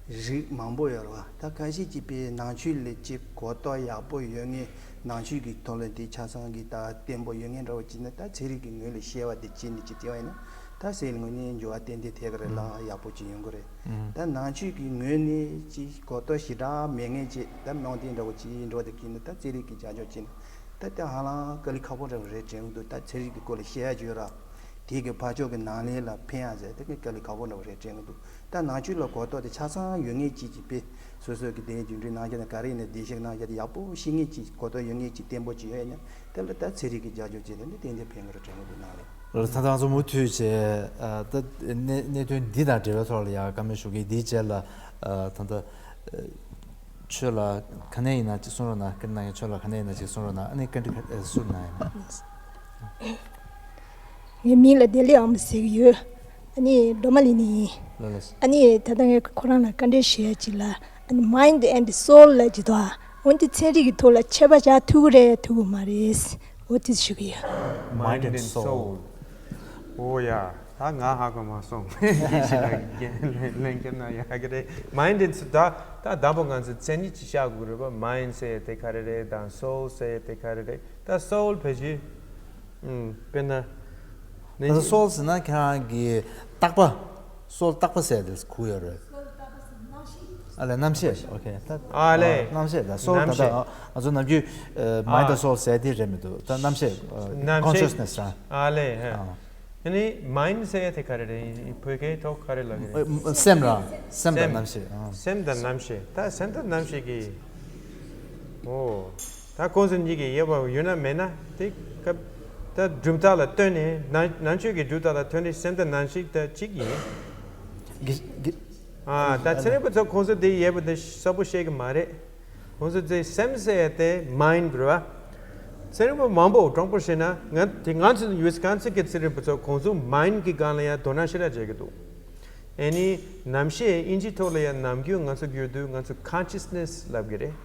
རིགས་མང་པོ་ཡོད་རེད་པ། ད་ཁ་ཤས་ཀྱིས་དཔེ་ནང་ཆོས་ལ་ཅིག་གོ་རྟོགས་ཡག་པོ་ཡོད་མཁན། ནང་ཆོས་ཀྱི་ཐོག་ལ་དེ་ཆ་ཚང་གི་ད་བརྟན་པོ་ཡོད་མཁན་འདྲ་བོ་བྱས་ན། ད་ཚན་རིག་གི་ངོས་ལ་བཤད་པ་དེ་བྱས་ནས་ཅིག་བལྟས་པ་ཡིན་ན། ད་སེམས་ལ་དངོས་གནས་འགྱུར་བ་ཏན་ཏན་ཐེབས་ཀྱི་རེད་ལ། ཡག་པོ་ཅིག་ཡོང་གི་རེད། ད་ནང་ཆོས་ཀྱི་ངོས་ནས་ཅིག་གོ་རྟོགས་ཞེ་དྲག་མེད་མཁན་ཅིག་ད་རྨོངས་དད་འདྲ་བོ་ཅིག་འགྲོ་བསྡད་ཀྱི་ན། ད་ཚན་རིག་གི་རྒྱབ་སྐྱོར་བྱས་ན་ད་དེ་ཧ་ལམ་དཀའ་ལས་ཁག་པོ་འདྲ་བོ་རེད་དྲན་གྱི་འདུག་ད་ཚན་རིག་གི་སྐོར་ལ་བཤད་ཡག་ཅིག་ཡོད་ར། དེ་གི་ཕར་ཕྱོགས་ཀྱི་ནང་ལེན་ལ་ཕན་ཡག་ཟེར་དེ་གི་དཀའ་ལས་ཁག་པོ་འདྲ་བོ་རེད་དྲན་གི་འདུག་ད་ནང་ཆོས་ལ་གོ་རྟོགས་དེ་ཆ་ཚང་ཡོད་མཁན་ཅིག་གིས་དཔེ་སོ་སོ་གི་དེ་རྒྱུ་འབྲས་ནང་བཞིན་ག་རེ་ཡིན་ན་བདེ་གཤེགས་ནང་བཞིན་ཡག་པོ་ཤེས་མཁན་ཅིག་གོ་རྟོགས་ཡོད་མཁན་ཅིག་བརྟན་པོ་ཅིག་ཡོད་ཡ་ན་དེ་ལ་ད་ཚན་རིག་གི་རྒྱབ་སྐྱོར་བྱས་ཏེ་འདི་ཏན་ཏན་ཕན་གི་རེད་དྲན་གི་འདུག་ནང་ལ། ལགས་ད་ང་ཚོ་མུ་མཐུད་བྱས་ད་གནད་གནད་དོན་འདི་དང་འབྲེལ་བའི་ཐོག་ལ་ཡང་བཀའ་མོལ་ཞུ་གི་འདིའི་རྗེས་ལ་ད་ལྟ། ཆོས་ལ་ག་ནས་ཡིན་ན་ཅིག་གསུང་རོགས་གནང་། བཀའ་འདྲི་གནང་མཁན་ཆོས་ལ་ག་ནས་ཡིན་ན་ཅིག་གསུང་རོགས་གནང་། ཨ་ནི་བཀའ་འདྲི་ག་ཨེ་སུ་གནང་ཡིན་ན། ངའི་མིང་ལ་བདེ་ལེགས་ཨ་མ་ཟེར་གྱི་ཡོད། ཨ་ནི་སྒྲོལ་མ་གླིང་ནས་ཡིན། ལགས་ལགས། ཨ་ནི་ད་ལྟ་ངས་ཁོ་རང་ལ་བཀའ་འདྲི་ཞུ་ཡ་ཅིག་ལ། ཨ་ནི་mind and soul ལབ་ཀྱི་འདུག་འོན་ཏེ་ཚན་རིག་གི་ཐོག་ལ་ཁྱད་པར་བྱ་ཐུབ་ཀྱི་རེད་ཐུབ་ཀྱི་མ་རེད། འོ་དེ་ཞུ་གི་ཡོད། Mind and soul. ཨོ་ཡ། ད་ང་ཧ་གོ་མ་སོང་། ལན་རྒྱབ་ན་ཡག་གི་རེད། Mind and soul. ད་ད་དང་པོ་ང་ཚོས་མཚན་ཉིད་ཅིག་བཞག་དགོས་རེད་པ། Mind ཟེར་དེ་ག་རེ་རེད་དང་soul ཟེར་དེ་ག་རེ་རེད། ད་soul ཕལ་ཆེར་ཨུམ། དཔེར་ན་ནི་ད་soul ཟེར་ན་ཁྱེད་རང་གི་རྟག་པ། soul རྟག་པ་ཟེར་དེ་གོ་ཡོད་རེད། ཨ་ལས་རྣམ་ཤེས། ཨོ་ཁེ། ད་ཨ་ལས། རྣམ་ཤེས་ད་soul རྣམ་ད་ལྟ་ཤེས། ང་ཚོ་ནམ་རྒྱུན་mind ཨ་soul ཟེར་དེ་རེད་མི་འདུག་ད་རྣམ་ཤེས་རྣམ་ཤེས་consciousness རང་། ཨ་ལས། ཨ། ཨ་ནི་mind ཟེར་ཡ་དེ་ག་རེ་རེད། བོད་སྐད་ཐོག་ག་རེ་ལབ་ཀྱི་རེད། སེམས་རང་སེམས་དང་སེམས། རྣམ་ཤེས། ཨ། སེམས་དང་རྣམ་ཤེས། ད་སེམས་དང་རྣམ་ཤེས་ཀྱི། ཨོ། ད་ཁོང་ཚོ་གཉིས་ཀྱི་དབྱེ་བ་ཡོད་ན་མེད་ན་དེ་སྐབས་ད་གྲུབ་མཐའ་ལ་ལྟོས་ནས་ནང་ནང་ཆོས་ཀྱི་གྲུབ་མཐའ་ལ་ལྟོས་ནས་སེམས་དང་རྣམ་ཤེས་དེ་གཅིག་ཡིན། གི་གི་ཨ། ད་ཚན་རིག་པ་ཚོ་ཁོང་ཚོ་དེ་དབྱེ་བ་དེ་གསལ་པོ་ཤེས་ཀྱི་མ་རེད། ཁོང་ཚོ་ཚོས་སེམས་ཟེར་ཡ་དེ་mind རེད་བ། ཚན་རིག་པ་མང་པོ་དྲང་པོ་བཤད་ན་ང་དེ་ང་ཚོ་ཡུ་སི་ཀོན་སིན་གྱི་ཚན་རིག་པ་ཚོ་ཁོང་ཚོ་mind གི་སྒང་ལ་ཡང་དོ་སྣང་ཞེ་དྲག་བྱེད་ཀྱི་འདུག་ཨ་ནི་རྣམ་ཤེས་ཨིན་ཇི་ཐོག་ལ་ཡང་ནམ་རྒྱུན་ང་ཚོ་བསྒྱུར་དུས་ང་ཚོ་consciousness ལབ་ཀྱི་རེད།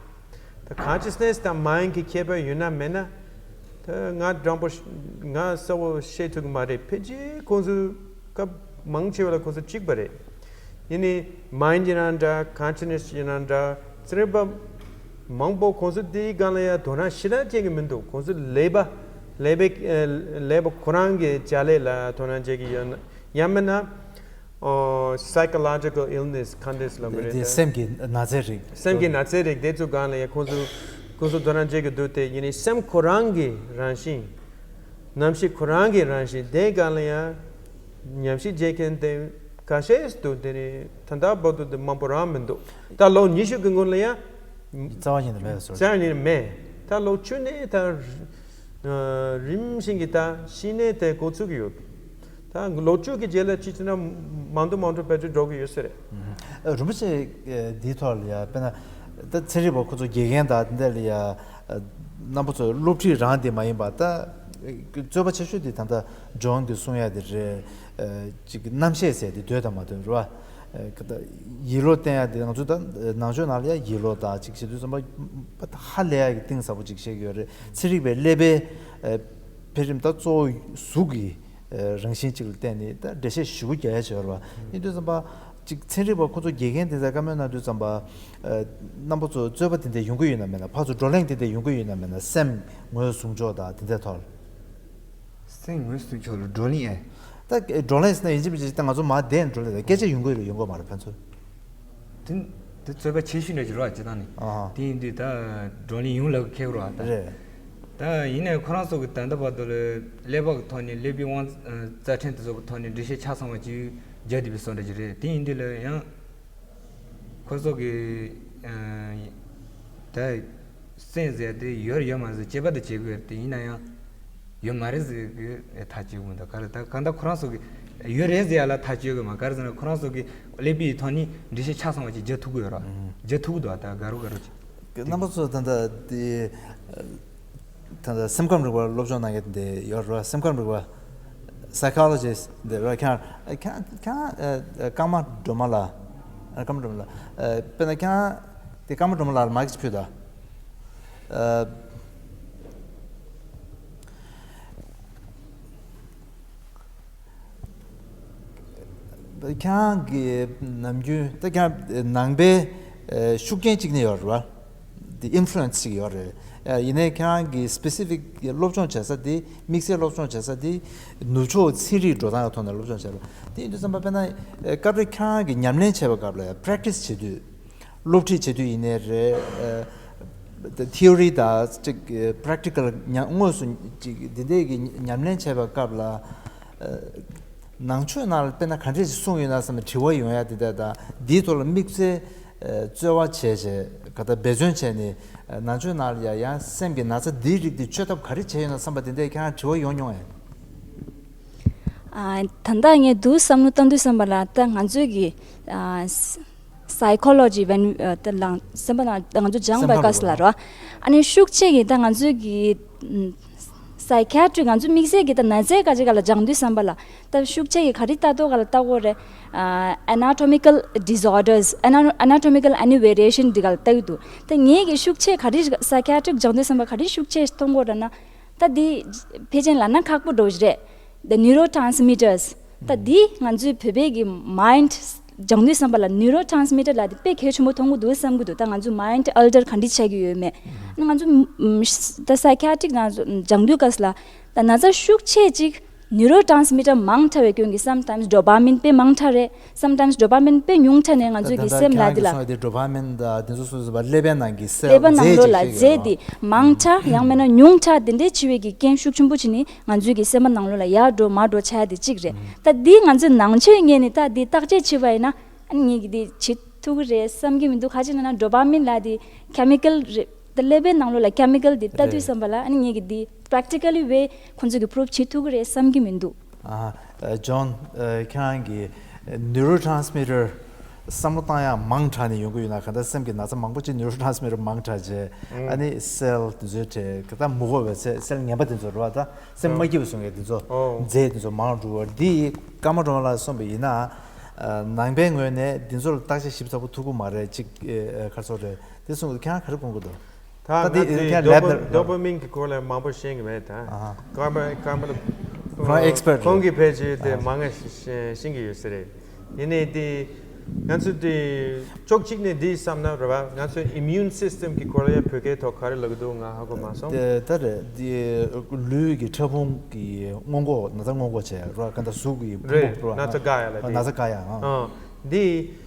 ད་consciousness དང་mind གི་ཁྱད་པར་ཡོད་ན་མེད་ན་ད་ང་དྲང་པོ་ང་གསལ་པོ་བཤད་ཐུབ་ཀྱི་མ་རེད། ཕལ་ཆེར་ཁོང་ཚོ་སྐབས་མང་ཆེ་བ་ལ་ཁོང་ཚོ་གཅིག་པ་རེད། ཡིན་ནའི་mind ཡིན་ན་འདྲ་consciousness ཡིན་ན་འདྲ་ཚན་རིག་པ་མང་པོ་ཁོང་ཚོ་དེའི་སྒང་ལ་ཡང་དོ་སྣང་ཞེ་དྲག་བྱེད་ཀྱི་མི་འདུག་ཁོང་ཚོ་ཀླད་པ་ཀླད་པའི་ཀླད་པ་ཁོ་རང་གི་བྱ་ལས་ལ་དོ་སྣང་བྱེད་ཀྱི་ཡོད་ན་ཡང་མིན་ན་ཨོ་psychological illness ག་འདྲས་ལབ་དགོས་རེད། དེ་ད་སེམས་ཀྱི་ན་ཚའི་རིགས། སེམས་ཀྱི་ན་ཚའི་རིགས་དེ་ཚོ་སྒང་ལ་ཡང་ཁོང་ཚོ་ཁོང་ཚོ་དོ་སྣང་བྱེད་ཀྱི་འདུག་དེ་ཡིན་ནའི་སེམས་ཁོ་རང་གི་རང་བཞིན། རྣམ་ཤེས་ཁོ་རང་གི་རང་བཞིན་དེའི་སྒང་ལ་ཡང་ཉམས་ཞིབ་བྱེད་མཁན་དེ་ཁ་ཤས་འདུག་དེ་ནི་ད་ལྟ་བར་དུ་དེ་མང་པོ་རང་མི་འདུག་ད་ལོ་ཉི་ཤུ་གི་སྔོན་ལ་ཡང་རྩ་བ་ཉིད་ནས་མེད་པ་བཟོ། རྩ་བ་ཉིད་ནས་མེད། ད་ལོ་བཅུ་ནས་ད་རིམ་བཞིན་གྱི་ད་ཤི་ནས་དེ་འགོ་ཚུགས་ཀྱི་ཡོད། ད་ལོ་བཅུ་གི་རྗེས་ལ་ཅི་བྱས་ན་མང་དུ་མང་དུ་བེད་སྤྱོད་འགྲོ་གི་ཡོད་ས་རེད། རིན་པོ་ཆེ་འདིའི་ཐོག་ལ་ཡ་དཔེར་ན་ད་ཚན་རིག་པ་ཁོ་ཚོ་དགེ་རྒན་དང་དེ་འདྲ་ལ་ཡ་རྣམ་པ་ཚོ་སློབ་ཁྲིད་རང་དེ་མ་ཡིན་པ་ད་རྩོད་པ་ཆེ་ཤོས་དེ་ད་ལྟ་ཇོན་གྱིས་གསུང་ཡ་དེ་རེད། ཅིག་རྣམ་ཤེས་ཟེར་དེ་འདོད་དང་མ་འདོད་རེད་བ། ཡིད་བློ་བརྟན་ཡ་དེ་ང་ཚོ་ད་ནང་ཆོས་ནང་ལ་ཡ་ཡིད་བློ་དང་ཅིག་བྱེད་དུས་ཙམ་པ་ཧ་ལས་ཡ་གི་གཏིང་ཟབ་པོ་ཅིག་བཤད་ཀྱི་ཡོད་རེད། ཚན་རིག་པའི་ཀླད་པའི་འཕེལ་རིམ་ད་གཙོ་བོ་གཟུགས་ཀྱི་རང་བཞིན་གཅིག་ལ་བརྟེན་ནས་ད་འགྲེལ་བཤད་ཞེ་པོ་རྒྱག་ཡ་བྱས་པ་རེད་བ། ཡིན་དུས་ཙམ་པ་གཅིག་ཚན་རིག་པ་ཁོ་ཚོ་དགེ་རྒན་དེ་ཚོས་བཀའ་མོལ་གནང་དུས་ཙམ་པ། རྣམ་པ་ཚོ་རྩོད་པ་དེ་འདྲ་ཡོང་གི་ཡོད་ན་མེད་ན། ཕར་ཚུར་བགྲོ་གླེང་དེ་འདྲ་ཡོང་གི་ཡོད་ན་མེད་ན། སེམས་ངོས་བཟུང་ཕྱོགས་དང་དེ་འདྲའི་ཐོག་ལ། སེམས་ངོས་བཟུང་ཕྱོགས་ལ་བགྲོ་གླེང་ཨེ། ད་བགྲོ་གླེང་ཟེར་ན་ཡིན་གཅིག་མིན་གཅིག་ད་ང་ཚོ་མར་བསྡད་ནས་བགྲོ་གླེང་དང་སྐད་ཆ་ཡོང་གི་རེད་ཡོང་གི་མ་རེད་ཕན་ཚུན། དེ་དེ་རྩོད་པ་ཆེ་ཤོས་འདྲ་ཅིག་རེད་བ་སྤྱིར་བཏང་ནས། ཨ་ཧ། དེ་ཡིན་དུས་ད་བགྲོ་གླེང་ཡོང་ལབ་ཁེལ་རོ་ད། རེད། ད་ཡིན་ནའི་ཁོ་རང་ཚོ་གི་ད་ལྟ་བར་དུ་ལ་ཀླད་པ་གི་ཐོག་ནས་ཀླད་པའི་དབང་རྩ་ཕྲན་དེ་ཚོ་གི་ཐོག་ནས་འགྲེལ་བཤད་ཆ་ཚང་བ་ཅིག་རྒྱག་བསྡད་པའི་བཟོ་འདྲ་ཅིག་རེད། དེ་ཡིན་དུས་ལ་ཡང་ཁོ་ཚོ་གི་ད་སེམས་ཟེར་དེ་ཡོད་ཡོད་མ་ཟེར་དཔྱད་པ་དེ་བྱེད་དགོས་དེ་ཡིན་ན་ཡང་། ཡོད་མ་རེད་ཟེར་གི་ཐག་གཅོད་དགོས་འདུག་ག་རེ་ད་གང་ལྟར་ཁོ་རང་ཚོ་གི་ཡོད་རེད་ཟེར་ཡ་ལ་ཐག་གཅོད་གི་མ་ག་རེ་ཟེར་ན་ཁོ་རང་ཚོ་གི་ཀླད་པའི་ཐོག་ནས་འགྲེལ་བཤད་ཆ་ཚང་བ་ཅིག་རྒྱག་ཐུབ་གི་ཡོད་ར། ཨང་། རྒྱག་ཐུབ་གི་འདུག་ད་དགའ་རོགས་དགའ་རོགས་ཅིག་རྣམ་པ་ཚོ་ད་ལྟ་དེ་ད་ལྟ་སེམས་ཁམས་རིག་པ་སློབ་སྦྱོང་གནང་མཁན་དེ་ཡོད་ར། སེམས་ཁམས་རིག་པ་psychologist དེ་ར། ཁྱེད་ཁྱེད་ཁྱེད་ཀརྨ་སྒྲོལ་མ་ལགས། ཀརྨ་སྒྲོལ་མ་ལགས། དཔེར་ན་ཁྱེད་དེ་ཀརྨ་སྒྲོལ་མ་ལགས་ལ་མ་གི་ཕུལ་ད། ཨ། ཁྱེད་རང་གི་ནམ་རྒྱུན་ད་ཁྱེད་རང་ནང་པའི་ཤུགས་རྐྱེན་གཅིག་ནི་ཡོད་རེད་བ། དེ་ཨིན་ཕུ་ལུ་ཨེན་སི་ཅིག་ཡོད་རེད། ཡིན་ནའི་ཁྱེད་རང་གི་སི་པེ་སི་ཕིག་སློབ་སྦྱོང་བྱེད་ས་དེ་དམིགས་བསལ་སློབ་སྦྱོང་བྱེད་ས་དེ་ནུབ་ཕྱོགས་ཚན་རིག་འགྲོ་སྟངས་ཀྱི་ཐོག་ནས་སློབ་སྦྱོང་བྱས་རེད། དེ་ཡིན་དུས་ཙམ་པ་དཔེར་ན་སྐབས་རེ་ཁྱེད་རང་གི་ཉམས་ལེན་བྱེད་པའི་སྐབས་ལ་practice བྱེད་དུས། སློབ་ཁྲིད་བྱེད་དུས་ཡིན་ནའི་རེད། ཨ། theory དང་ཅིག་practical ཉམས་དངོས་སུ་ཅིག་འདི་འདྲའི་གི་ཉམས་ལེན་བྱེད་པའི་སྐབས་ལ། ནང་ཆོས་ནང་ལ་དཔེར་ན་ག་འདྲས་ཞིག་གསུངས་ཡོད་ན་བསམ་ནས་དྲི་བ་ཡོང་ཡ་དེ་འདྲ་དང་འདིའི་ཐོག་ལ་དམིགས་བསལ་རྩོལ་བ་བྱས་བྱས་ག་ད་འབད་བརྩོན་བྱས་ནས་ནང་ཆོས་ནང་ལ་ཡ་ཡང་སེམས་ཀྱི་ན་ཚ་འདིའི་རིགས་དེ་བཅོས་ཐབས་ག་རེ་བྱས་ཡོད་ན་བསམ་པ་དེ་འདྲས་ཁྱེད་རང་དྲི་བ་ཡོང་མྱོང་ངས། ད་ལྟ་ངས་འདུག་བསམ་བློ་བཏང་དུས་བསམ་པ་ལ་ད་ང་ཚོས་ཀྱི་psychology when ད་ལང་སེམས་པ་ནང་ང་ཚོ་སྦྱང་བའི་སྐབས་ལ་རོ། ཨ་ནི་ཤུགས་ཆེ་གི་ད་ང་ཚོས་ཀྱི་psychiatric ང་ཚོ་དམིགས་བསལ་གྱི་ད་ན་ཚའི་སྐད་ཆ་ག་ལ་སྦྱང་དུས་བསམ་པ་ལ་ད་ཤུགས་ཆེ་གི་ག་རེ་ལྟ་རྟོག་ག་ལ་ལྟ་དགོས་རེད། anatomical disorders anatomical aneurysm འདི་ག་ལ་ལྟ་གི་འདུག་ད་ངས་ཀྱི་ཤུགས་ཆེ་ག་རེ་psychiatric སྦྱང་དུས་བསམ་པ་ག་རེ་ཤུགས་ཆེ་གཏོང་དགོས་རེད་ན། ད་འདི་ཕལ་ཆེར་ལབ་ན་ཁག་པོ་འགྲོ་གི་རེད། The neurotransmitters ད་འདི་ང་ཚོའི་བོད་པའི་གི་mind སྦྱང་དུས་བསམ་པ་ལ་neurotransmitter ལབ་དེ་དཔེ་གལ་ཆེན་པོ་མཐོང་གི་འདུག་བསམ་གི་འདུག་ད་ང་ཚོ་mind alter ག་འདྲ་ཆགས་ཀྱི་ཡོད་མེད། ང་ཚོ་ད་psychiatric ང་ཚོ་སྦྱང་དུས་སྐབས་ལ་ད་ན་ཚ་ཤུགས་ཆེ་ཅིག neurotransmitter མང་དྲགས་པའི་སྐྱོན་གྱིས་sometimes dopamine དཔེ་མང་དྲགས་རེད། sometimes dopamine དཔེ་ཉུང་དྲགས་ནས་ང་ཚོའི་གི་སེམས་ལ་འདི་ལ་ཌོ་པ་མིན་ད་དེ་ཚོ་སོ་སོ་བ་ཀླད་པའི་ནང་གི་སེལ་ཀླད་པ་ནང་ལོགས་ལ་རྫས་འདི་མང་དྲགས་ཡང་མིན་ན་ཉུང་དྲགས་དེ་འདྲའི་འཆི་བའི་གི་རྐྱེན་ཤུགས་ཆེན་པོ་བྱས་ནས་ང་ཚོའི་གི་སེམས་པ་ནང་ལོགས་ལ་ཡར་འགྲོ་མར་འགྲོ་ཆགས་ཡ་དེ་གཅིག་རེད། ད་འདི་ང་ཚོའི་ནང་ཆོས་ངོས་ནས་ད་འདི་བརྟག་དཔྱད་བྱས་པ་ཡིན་ན་ཨ་ནི་ངས་གི་འདི་བྱེད་ཐུབ་ཀྱི་རེད་བསམ་གྱི་མི་འདུག་ག་ཅི་ན་ན་ཌོ་པ་མིན་ལ་དེ་ཀེ་མི་ཀལ་རེད། ད་ཀླད་པའི་ནང་ལོགས་ལ་ཀེ་མི་ཀལ་དེ་ལྟ་དུས་བསམ་པ་ལ་ཨ་ནི་ངས་གི་འདི་practically way ཁོང་ཚོས་གི་པུ་རུབ་བྱེད་ཐུབ་ཀྱི་རེད་བསམ་གྱི་མི་འདུག་ཨ། ཇོན། ཁྱེད་རང་གིས་neurotransmitter བསམ་བློ་བཏང་ཡག་མང་དྲགས་ནས་ཡོང་གི་ཡོད་ན་ག་འདྲ་སེམས་ཀྱི་ན་ཚ་མང་པོ་ཅིག་neurotransmitter མང་དྲགས་བྱས་ཨ་ནི་སེལ་དེ་ཚོའི་གྲས་ག་ད་མི་དགོས་པའི་ཚེ་སེལ་ངན་པ་དེ་ཚོ་རེད་བ། ད་སེམས་མ་སྐྱིད་པ་བཟོ་མཁན་དེ་ཚོ་རྫས་དེ་ཚོ་མང་འགྲོ་བ་འདི་ཀརྨ་སྒྲོལ་མ་ལགས་གསུངས་པ་ཡིན་ན་ནང་པའི་ངོས་ནས་འདི་ཚོ་ལ་བརྟག་དཔྱད་ཞིབ་ཚགས་པོ་ཐུབ་ཀྱི་མ་རེད་ཅིག་ག་རེ་ཟེར་རེད། དེ་གསུངས་པ་ཁྱེད་རང་ག་རེ་དགོངས་ཀྱི་འདུག་ད་ད་ང་དེ་ཚོས་ཁྱེད་ཌོ་པ་ཌོ་པ་མིན་གྱི་སྐོར་ལ་མང་པོ་ཤེས་ཀྱི་མེད་ད། ཀརྨ་ཀརྨ་ལ་ཁོང་ཨེག་སི་པར་ཊི་ཁོང་གིས་ཕལ་ཆེར་དེ་མང་ང་ཤེས་ཀྱི་ཡོད་ས་རེད། ཡིན་ནའི་དེ་ང་ཚོས་དེ་ཕྱོགས་གཅིག་ནས་འདི་བསམ་ན་རེད་བ། ང་ཚོའི་immune system གྱི་སྐོར་ལ་ཡང་བོད་སྐད་ཐོག་ག་རེ་ལབ་ཀྱི་འདུག་ང་ཧ་གོ་མ་སོང་། དེ་ད་རེད། དེ་ལུས་ཀྱི་ཕྲ་ཕུང་གི་སྔོན་འགོག་ན་ཚ་སྔོན་འགོག་བྱས་རེད་བ། ག་འདྲ་གཟུགས་ཀྱི་ཕུང་རེད། པོ་རེད་བ། ན་ཚ་བཀག་ཡ་ལ་དེ་ན་ཚ་བཀག་ཡ་ཨང་། ཨང་། འདི།